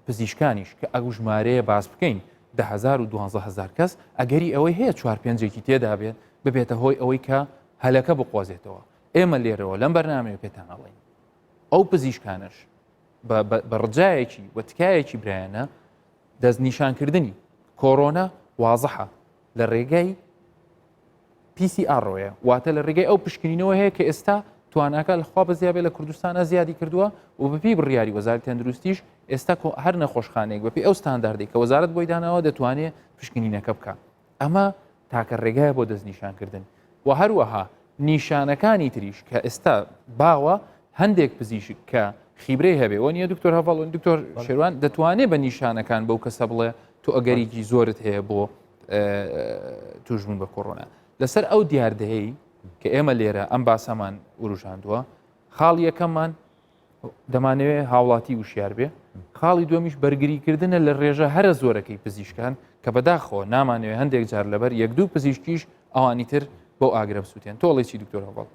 [SPEAKER 1] پزیشکانیش کە ئەو ژمارەیە باس بکەین دههزار و دوهزار کەس ئەگەری ئەوەی هەیە چوار پێنجێکی تێدا بێت ببێتە هۆی ئەوەی کە هەلەکە بقۆزێتەوە ئێمە لێرەوە لەم بەرنمەیە پێتان ئەڵێین ئەو پزیشکانش بە ڕجایەکی و تکایەکی برایانە دەستنیشانکردنی کۆرۆنا وازحە لە ڕێگای PCR ەوەیە واتە لە ڕێگەی ئەو پشکنینەوە هەیە کە ئێستا تواناکە لەخوا بەزیابێ لە کوردستانە زیادی کردووە و بەپی بڕیاری وەزارەتی تەندروستیش ئێستا هەر نەخۆشخانەیەک بەپی ئەو ستانداردێک کە وەزارەت بۆی داناوە دەتوانێت پشکنینەکە بکە ئەمە تاکە ڕێگایە بۆ دەستنیشانکردن و هەروەها نیشانەکانی تریش کە ئێستا باوە هەندێک پزیشک کە خیبرەی هەبێ وە نیە دکتۆر هەڤڵ دکتۆر شێوان دەتوانێت بە نیشانەکان بەو کەسە بڵێ تۆ ئەگەریکی زۆرت هەیە بۆ توشبوون بە کۆرۆنا لەسەر ئەو دیاردەیە کە ئێمە لێرە ئەم باسەمان وروژاندووە خاڵ یەکەممان دەمانەوێ هاوڵاتی وشیار بێ خاڵی دووەمیش بەرگریکردنە لە ڕێژە هەرە زۆرەکەی پزیشکان کە بەداخەوە نامانەوێ هەندێک جار لەبەر یەک دوو پزیشکیش ئەوانی تر بەو ئاگرە بسووتێن تۆڵێ چی دکتۆر هەڤاڵ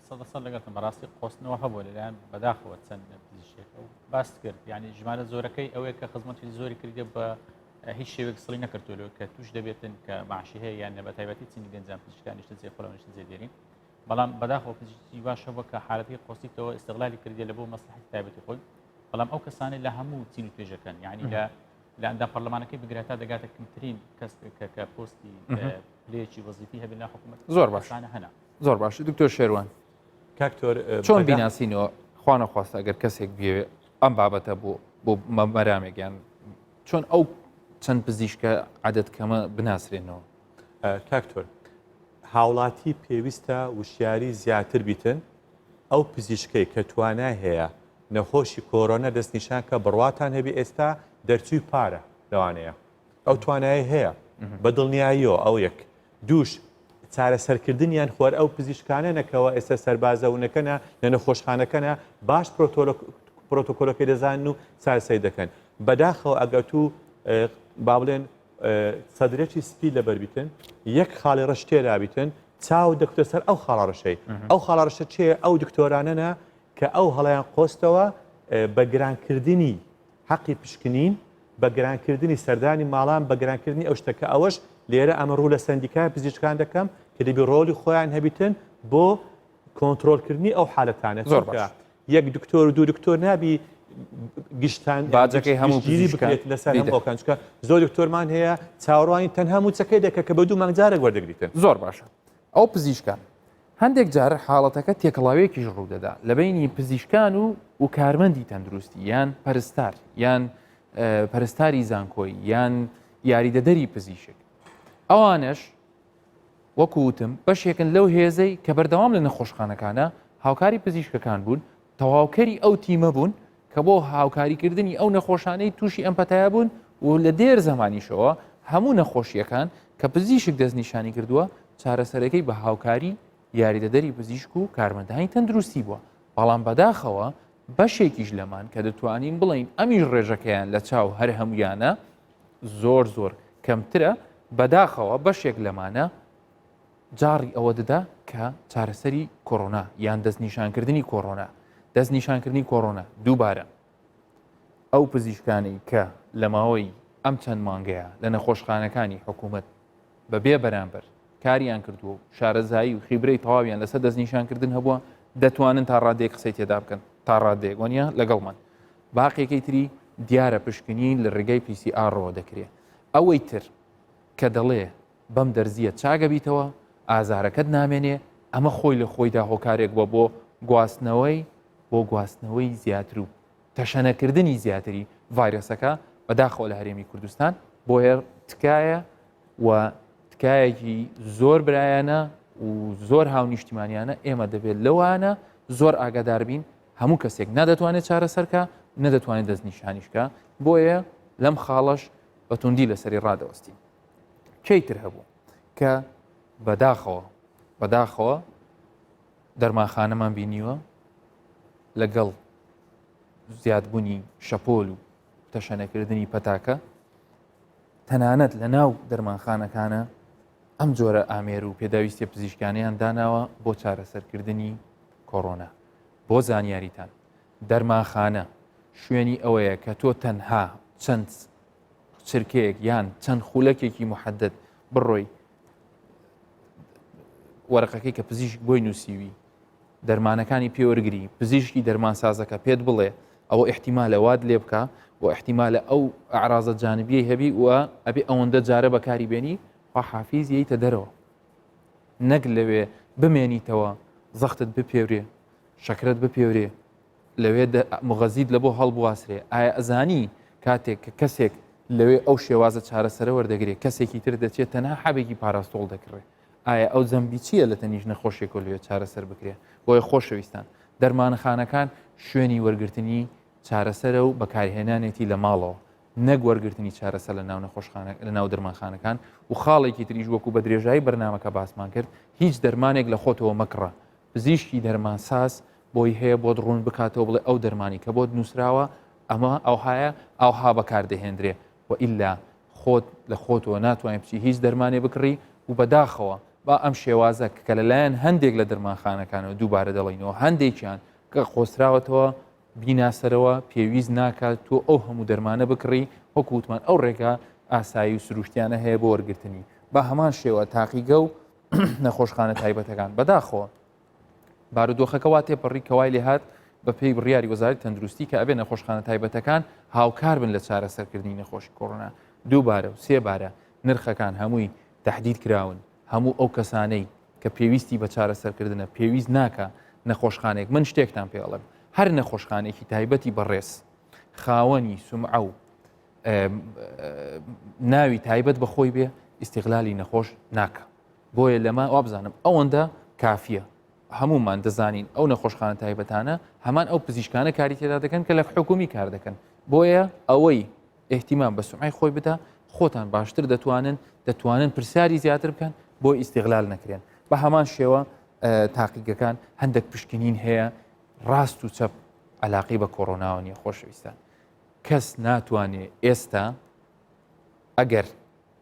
[SPEAKER 3] سەدەسەد لەگەڵتم بەڕاستی قۆستنەوە هەبوو لەلایەن بەداخەوە چەند پزیشکێک ئەو باست کرد یعنی ژمارە زۆرەکەی ئەوەیە کە خزمەتی زۆری کردێ بە هیچ شێوێک سڵی نەکردو لەوە کە توش دەبێتن کە معاشی هەیە یان نە بە تایبەتی چینی گەنجان پزیشکان نیشتەجێ خۆڵ نیشتەجێ دێرین بەڵام بەداخەوە پزیشکی باش هەبووە کە حالەتی قۆستیتەوە ئیستغلالی کردیە لە بۆ مەسلحەتی تایبەتی خۆی بەڵام ئەو کەسانەی لە هەموو چین و توێژەکان یعنی لە لە ئەندام پەرلەمانەکەی بگرە تا دەگاتە کەمترین کەس کە کە پۆستی پلەیەکی وەزیفی هەبێت لە حکوومەت
[SPEAKER 1] زۆر باش
[SPEAKER 3] کەسانە هەنە
[SPEAKER 1] زۆر باش دکتۆر شێروان
[SPEAKER 2] کاکتۆر
[SPEAKER 1] چۆن بیناسینەوە خوانەخواستە ئەگەر کەسێک بێ ئەم بابەتە بۆ بۆ مەرامێک یان. چۆن ئەو چەند پزیشکە عدد کەمە بناسرێنەوە؟
[SPEAKER 2] کاکتۆر هاوڵاتی پێویستە وشیاری زیاتر بیتن ئەو پزیشکەی کە توانای هەیە نەخۆشی کۆرۆنا دەستنیشان کە بڕواتان هەبی ئێستا دەرچووی پارە لەوانەیە ئەو توانای هەیە بە دڵنیاییەوە ئەو یەک دووش چارەسەرکردنیان خوەر ئەو پزیشکانە نەکەوە ئێستا سەربازە ونەکەنە لە نەخۆشخانەکەنە باش پرۆتۆکۆلەکەی دەزانن و چارەسەری دەکەن بەداخەوە ئەگەر تو با بڵێن سەدرێکی سپی لەبەر بیتن یەک خاڵی ڕەش تێدا بیتن چاو دەکوتە سەر ئەو خاڵە ڕەشەی ئەو خاڵە ڕەشە چێ ئەو دکتۆرانەنە کە ئەو هەڵیان قۆستەوە بە گرانکردنی حەقی پشکنین بە گرانکردنی سەردانی ماڵان بە گرانکردنی ئەو شتەکە ئەوەش لێرە ئەمە ڕوو لە سەندیکای پزیشکان دەکەم کە دەبی ڕۆڵی خۆیان هەبیتن بۆ کۆنترۆلکردنی ئەو حالەتانە
[SPEAKER 1] زۆر باش
[SPEAKER 2] یەک دکتۆر و دوو دکتۆر نابی گشتان
[SPEAKER 1] باجەکەی هەموو
[SPEAKER 2] گیری بکرێت لەسەر هەموو ئەوکان چونکە زۆر دکتۆرمان هەیە چاوەڕوانی تەنها مووچەکەی دەکە کە بە دوو مانگ جارێک وەردەگریتن
[SPEAKER 1] زۆر باشە ئەو پزیشکان هەندێک جار حاڵەتەکە تێکەڵاوێکیش ڕوودەدا لە بینی پزیشکان و و کارمەندی تەندروستی یان پەرستار یان پەرستاری زانکۆی یان یاریدەدەری پزیشک ئەوانش وەکو وتم بەشێکن لەو هێزەی کە بەردەوام لە نەخۆشخانەکانە هاوکاری پزیشکەکان بوون، تەواوکەری ئەو تیمە بوون کە بۆ هاوکاریکردنی ئەو نەخۆشانەی تووشی ئەم پەتایە بوون و لە دێر زەمانیشەوە هەموو نەخۆشییەکان کە پزیشک دەستنیشانی کردووە چارەسەرەکەی بە هاوکاری یاریدەدەری پزیشک و کارمەندانی تەندروستی بووە بەڵام بەداخەوە بەشێکیش لەمان کە دەتوانین بڵین ئەمیش ڕێژەکەیان لە چاو هەر هەمویانە زۆر زۆر کەمترە، بەداخەوە بەشێک لەمانە جاڕی ئەوە دەدا کە چارەسەری کۆرۆنا یان دەستنیشانکردنی کۆرۆنا دەستنیشانکردنی کۆرۆنا دووبارە ئەو پزیشکانەی کە لە ماوەی ئەم چەند مانگەیە لە نەخۆشخانەکانی حکوومەت بە بێ بەرامبەر کاریان کردووە و شارەزایی و خیبرەی تەواویان لەسەر دەستنیشانکردن هەبووە دەتوانن تا ڕادەیەک قسەی تێدا بکەن تا ڕادەیەک وەنیە لەگەڵمان باقیەکەی تری دیارە پشکنین لە ڕێگای PCR ەوە دەکرێ. ئەوەی تر کە دەڵێ بەم دەرزییە چاک ئەبیتەوە، ئازارەکەت نامێنێ، ئەمە خۆی لە خۆیدا هۆکارێک بووە بۆ گواستنەوەی بۆ گواستنەوەی زیاتر و تەشەنەکردنی زیاتری ڤایرەسەکە بەداخەوە لە هەرێمی کوردستان. بۆیە تکایە و تکایەکی زۆر برایانە و زۆر هاونیشتیمانیانە ئێمە دەبێت لەوانە زۆر ئاگادار بین هەموو کەسێک نە دەتوانێت چارەسەر کا نە دەتوانێت دەستنیشانیش کا بۆیە لەم خاڵەش بە توندی لەسەری ڕادەوەستین کەی تر هەبوو کە بەداخەوە بەداخەوە دەرمانخانەمان بینیوە لەگەڵ زیادبوونی شەپۆل و تەشەنەکردنی پەتاکە تەنانەت لە ناو دەرمانخانەکانە ئەم جۆرە ئامێر و پێداویستیە پزیشکانیان داناوە بۆ چارەسەرکردنی کۆرۆنا. بۆ زانیاریتان دەرمانخانە شوێنی ئەوەیە کە تۆ تەنها چەند چرکەیەک یان چەند خولەکێکی محدد بڕۆی وەرەقەکەی کە پزیشک بۆی نووسیوی دەرمانەکانی پێوەرگری پزیشکی دەرمانسازەکە پێت بڵێ ئەوە احتیمالە وات لێ بکە و احتیمالە ئەو ئەعرازە جانبیەی هەبی و ئەبێ ئەوەندە جارە بەکاری بێنی خوا حافیز یەیتە دەرەوە نەک لەوێ بمێنیتەوە زەختت بپێورێ شەکرەت بپێورێ لەوێ مغەزیت لە بۆ هەڵبواسرێ ئایا ئەزانی کاتێک کە کەسێک لەوێ ئەو شێوازە چارەسەرە وەردەگرێت کەسێکی تر دەچێت تەنها حەبێکی پاراستۆڵ دەکڕێ ئایا ئەو زەمبی چییە لە تەنیش نەخۆشیێکەوە لەوێ چارەسەر بکرێ بۆیە خۆشەویستان دەرمانەخانەکان شوێنی وەرگرتنی چارەسەرە و بەکارهێنانێتی لە ماڵەوە نەک وەرگرتنی چارەسەر لە ناو نەخۆشخانە لە ناو دەرمانخانەکان و خاڵێکی تریش وەکو بە درێژایی بەرنامەکە باسمان کرد هیچ دەرمانێک لە خۆتەوە مەکڕە پزیشکی دەرمانساز بۆی هەیە بۆت ڕوون بکاتەوە بڵێ ئەو دەرمانی کە بۆت نووسراوە ئەمە ئەوهایە ئەوها بەکاردەهێندرێ و ئیلا خۆت لە خۆتەوە ناتوانین بچی هیچ دەرمانێ بکڕی و بەداخەوە با ئەم شێوازە کە لەلایەن هەندێک لە دەرمانخانەکانەوە دووبارە دەڵێینەوە هەندێکیان کە قۆستراوەتەوە بیناسەرەوە پێویست ناکات تۆ ئەو هەموو دەرمانە بکڕی وەکو وتمان ئەو ڕێگا ئاسایی و سروشتیانە هەیە بۆ وەرگرتنی بە هەمان شێوە تاقیگە و نەخۆشخانە تایبەتەکان بەداخەوە بارودۆخەکە وا تێپەڕی کەوای لێهات بە پێی بڕیاری وەزارەتی تەندروستی کە ئەبێ نەخۆشخانە تایبەتەکان هاوکار بن لە چارەسەرکردنی نەخۆشی کۆرۆنا دووبارە و سێبارە نرخەکان هەمووی تهدید کراون هەموو ئەو کەسانەی کە پێویستی بە چارەسەرکردنە پێویست ناکە نەخۆشخانێک من شتێکتان پێ ئەڵێم هەر نەخۆشخانێکی تایبەتی بەڕێز خاوەنی سومعە و. ناوی تایبەت بە خۆی بێ ئیسیغلالی نەخۆش ناکە بۆیە لەمە وابزانم ئەوەندە کافیە هەمومان دەزانین ئەو نەخۆشخانە تایبەتانە هەمان ئەو پزیشکانە کاری تێدا دەکەن کە لە حکومی کار دەکەن بۆیە ئەوەی ئیهتیمام بە سومعەی خۆی بدا خۆتان باشتر دەتوانن دەتوانن پرسیاری زیاتر بکەن بۆ ئیسیغلال نەکرێن بە هەمان شێوە تاقیگەکان هەندێک پشکنین هەیە ڕاست و چەپ علاقی بە کۆرۆناوە نیە خۆشەویستان کەس ناتوانێ ئێستا ئەگەر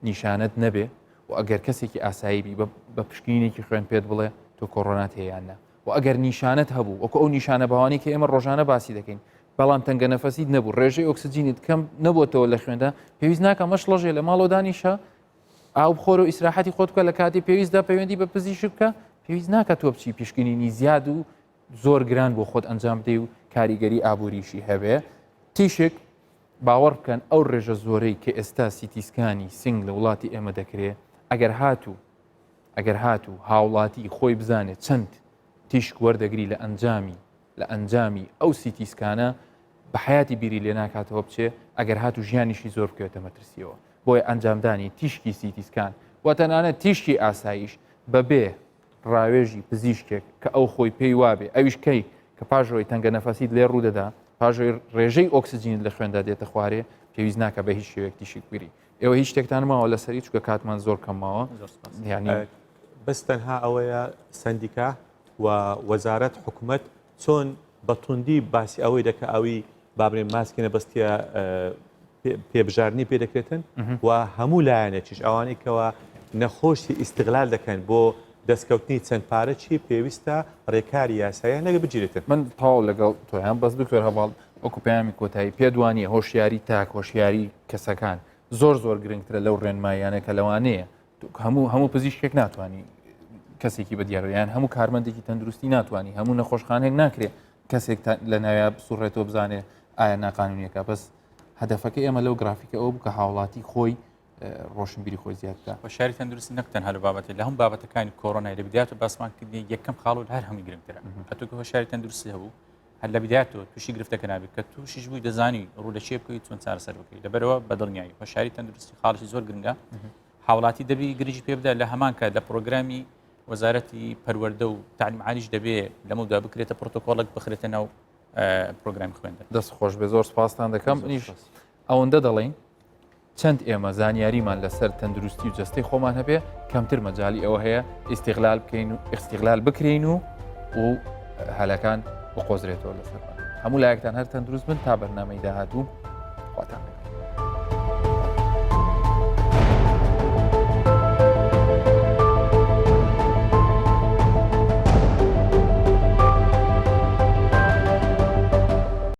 [SPEAKER 1] نیشانەت نەبێ و ئەگەر کەسێکی ئاسایی بی بە پشکنینێکی خوێن پێت بڵێ تۆ کۆرۆنات هەیە یان نا و ئەگەر نیشانەت هەبوو وەکو ئەو نیشانە باوانی کە ئێمە ڕۆژانە باسی دەکەین بەڵام تەنگە نەفەسیت نەبوو ڕێژەی ئۆکسجینت کەم نەبووتەوە لە خوێندا پێویست ناکە مەشڵەژێ لە ماڵەوە دانیشە ئاو بخۆرە و ئیسراحەتی خۆت بکە لە کاتی پێویستدا پەیوەندی بە پزیشک بکە پێویست ناکە تۆ بچی پشکنینی زیاد و زۆر گران بۆ خۆت ئەنجام بدەی و کاریگەری ئابووریشی هەبێ تیشک باوەڕ بکەن ئەو ڕێژە زۆرەی کە ئێستا سیتیسکانی سنگ لە وڵاتی ئێمە دەکرێ ئەگەر هاتوو ئەگەر هاتوو هاوڵاتی خۆی بزانێت چەند تیشک وەردەگری لە ئەنجامی لە ئەنجامی ئەو سیتیسکانە بە حیاتی بیری لێ ناکاتەوە بچێ ئەگەر هاتوو ژیانیشی زۆر بکەوێتە مەترسیەوە بۆیە ئەنجامدانی تیشکی سیتیسکان و تەنانەت تیشکی ئاساییش بەبێ ڕاوێژی پزیشکێک کە ئەو خۆی پێی وابێ ئەویش کەی کە پاش ئەوەی تەنگە نەفەسیت لێ ڕوودەدا پاش ئەوەی ڕێژەی ئۆکسجینت لە خوێندا دێتە خوارێ پێویست ناکە بە هیچ شێوەیەک تیشک بگری ئێوە هیچ شتێکتان ماوە لەسەری چونکە کاتمان زۆر کەم ماوە یعنی
[SPEAKER 2] بەس تەنها ئەوەیە سەندیکا و وەزارەت حکومەت چۆن بە توندی باسی ئەوەی دەکە ئەوی بابرێن ماسکی نەبەستیە پێبژاردنی پێ دەکرێتن و هەموو لایەنێکیش ئەوانەی کەوا نەخۆشی ئیستغلال دەکەن بۆ دەستکەوتنی چەند پارەکی پێویستە ڕێکاری یاساییان لەگە بگیرێتن.
[SPEAKER 1] من تەواو لەگەڵ تۆیان بەس دکتۆر هەڤاڵ وەکو پەیامی کۆتایی پێت وانیە هۆشیاری تاک هۆشیاری کەسەکان زۆر زۆر گرنگترە لەو ڕێنماییانە کە لەوانەیە هەموو هەموو پزیشکێک ناتوانانی کەسێکی بە دیارە یان هەموو کارمەندێکی تەندروستی ناتوانانی هەموو نەخۆشخانێک ناکرێت کەسێک لە ناویا بسوڕێتەوە بزانێ ئایا ناقانونیەکە بەس هەدەفەکە ئێمە لەو گرافیکە ئەوە بوو کە هاوڵاتی خۆی ڕۆشنبیری خۆی زیاد بکە.
[SPEAKER 3] هۆشیاری تەندروستی نەک تەنها لە بابەتی لە هەموو بابەتەکانی کۆرۆنای لە بدایەتەوە باسمان کردنی یەکەم خاڵ و لە هەر هەمووی گرنگترە ئەتۆ کە هۆشیاری تەندروستی هەبوو هەر لە بدایەتەوە تووشی گرفتەکە نابێت کە تووشیش بووی دەزانی ڕوو لە چێ بکەیت چۆن چارەسەر بکەیت لەبەرەوە بە دڵنیایی هۆشیاری تەندروستی خاڵی زۆر گرنگە هاوڵاتی دەبی گرنگی پێ بدات لە هەمان کات لە پرۆگرامی وەزارەتی پەروەردە و تعلیم عالیش دەبێ لەمەودا بکرێتە پرۆتۆکۆڵێک بخرێتە ناو پرۆگرامی خوێندن.
[SPEAKER 1] دەست خۆش بێ زۆر سپاستان دەکەم منیش ئەوەندە دەڵێین چەند ئێمە زانیاریمان لەسەر تەندروستی و جەستەی خۆمان هەبێ کەمتر مەجای ئەوە هەیە ئیسیغلال بکەین و ئیسیغلال بکرین و و هەلەکان بقۆزرێتەوە لەسەرمان هەموو لایەکتان هەر تەندروست بن تا بەرنمەی داهاتوو.